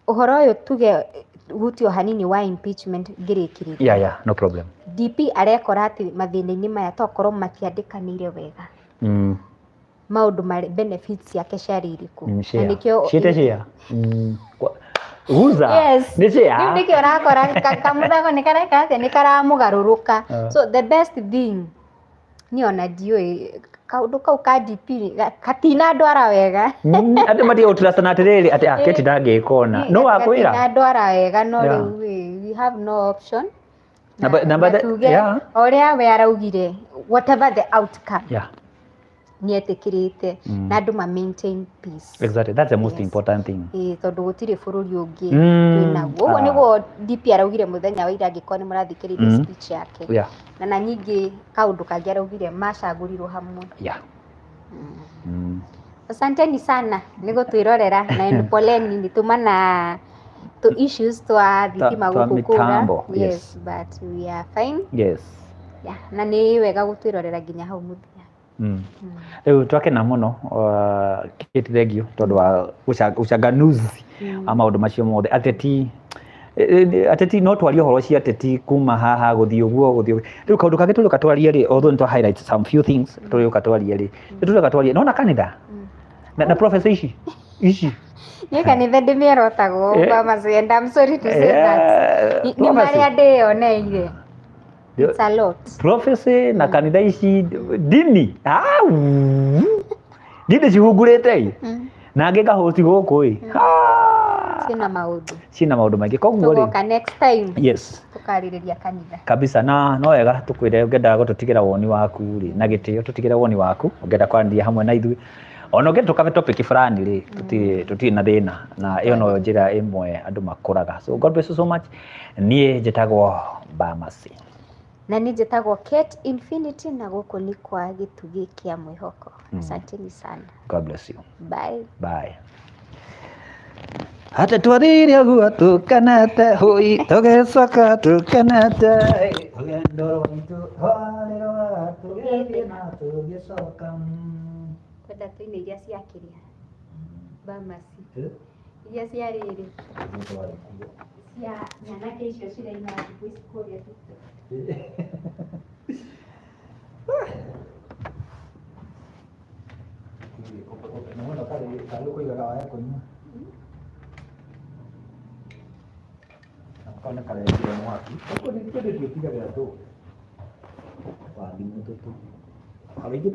Ũhoro ũyũ tuge hutio hanini wa impeachment ngĩrĩkĩrĩria. Yeah, no problem. DP arekora atĩ mathĩna-inĩ maya tokorwo matiandĩkanĩire wega maũndũ marĩ benefits ciake ciarĩ irĩkũ. Na Share. nĩkĩo Ciĩte share. Guza. Yes. Nĩ share. Rĩu nĩkĩo ũrakora kamũthako nĩ kareka atĩa, nĩ karamũgarũrũka. So the best thing niĩ ona ndiũĩ kaũndũ kau ka DP katinandwara wega. Andũ matige gũtrustana atĩrĩrĩ atĩ ah, Kate ndangĩka ona no wakwĩra. Katinandwara wega, no rĩu we have no option. Na tuge o ũrĩa we araugire, whatever the outcome, nĩ etĩkĩrĩte na andũ ma maintain peace. Exactly, that's the most important thing. Ĩĩ, tondũ gũtirĩ bũrũri ũngĩ twĩnaguo. Ũguo nĩguo DP araugire mũthenya wa ira, angĩkorwo nĩ mũrathikĩrĩria speech yake. Na ningĩ kaũndũ kangĩ araugire macagũrirwo hamwe. Asanteni sana nĩ gũtwĩrorera na poleni nĩ tuma na tũ issues twa thitima twa gũkũ kũra. Mitambo, yes. Yes, but we are fine. Yeah, na nĩ wega gũtwĩrorera nginya hau mũthia. Rĩu twakena mũno, Kate, thank you tondũ wa uchanganuzi wa maũndũ macio mothe. Ateti, ateti, no twarie ũhoro cia ateti kuma haha gũthiĩ ũguo gũthiĩ ũguo. Rĩu kaũndũ kangĩ tũrĩũka twarie rĩ, although nĩ twa highlight some few things, tũrĩũka twarie rĩ, nĩ tũrĩũka twarie nona kanitha na prophecy ici ici. Niĩ kanitha ndĩmĩerotagwo. Mama, and I'm sorry to say that. Nĩ Prophecy. marĩa ndĩyoneire. It's a lot. Prophecy na kanitha ici, ndini. Au! Ndini cihungurĩte ĩ na angĩ ngahũti gũkũ ĩ. Ah! Ciĩna maũndũ. Ciĩna maũndũ maingĩ, koguo rĩ, Tũgoka next time. Tũkarĩrĩria kanitha. Kabisa, na no wega tũkwĩre ũngĩenda gũtũtigĩra woni waku rĩ, na gĩtĩo tũtigĩre woni waku, ũngĩenda kwaranĩria hamwe na ithuĩ, ona ũngĩenda tũkabe topic fulani rĩ, tũtirĩ na thĩna, na ĩyo no njĩra ĩmwe andũ makũraga. So God bless you so much. Niĩ njĩtagwo Bamasi. Na niĩ njĩtagwo Kate Infinity, na gũkũ nĩ kwa Gĩtugĩ kĩa Mwĩhoko. Asanteni sana. God bless you. Bye. Bye. Atĩ twathire ũguo tũkenete, hũi tũgĩcoka tũkenete, rũgendo rwaitũ rwarĩ rwa tũgĩthiĩ na tũgĩcoka. Kwenda tũine iria cia kĩrĩa Bamasi, iria cia rĩrĩ cia nyanake icio ciraina thikũ ici kũrĩa TikTok. Karĩ kũigaga waya kũnyua kau nĩ karengire mwaki ũguo nĩ twĩtigagĩra tũ wathimũ tũtũ.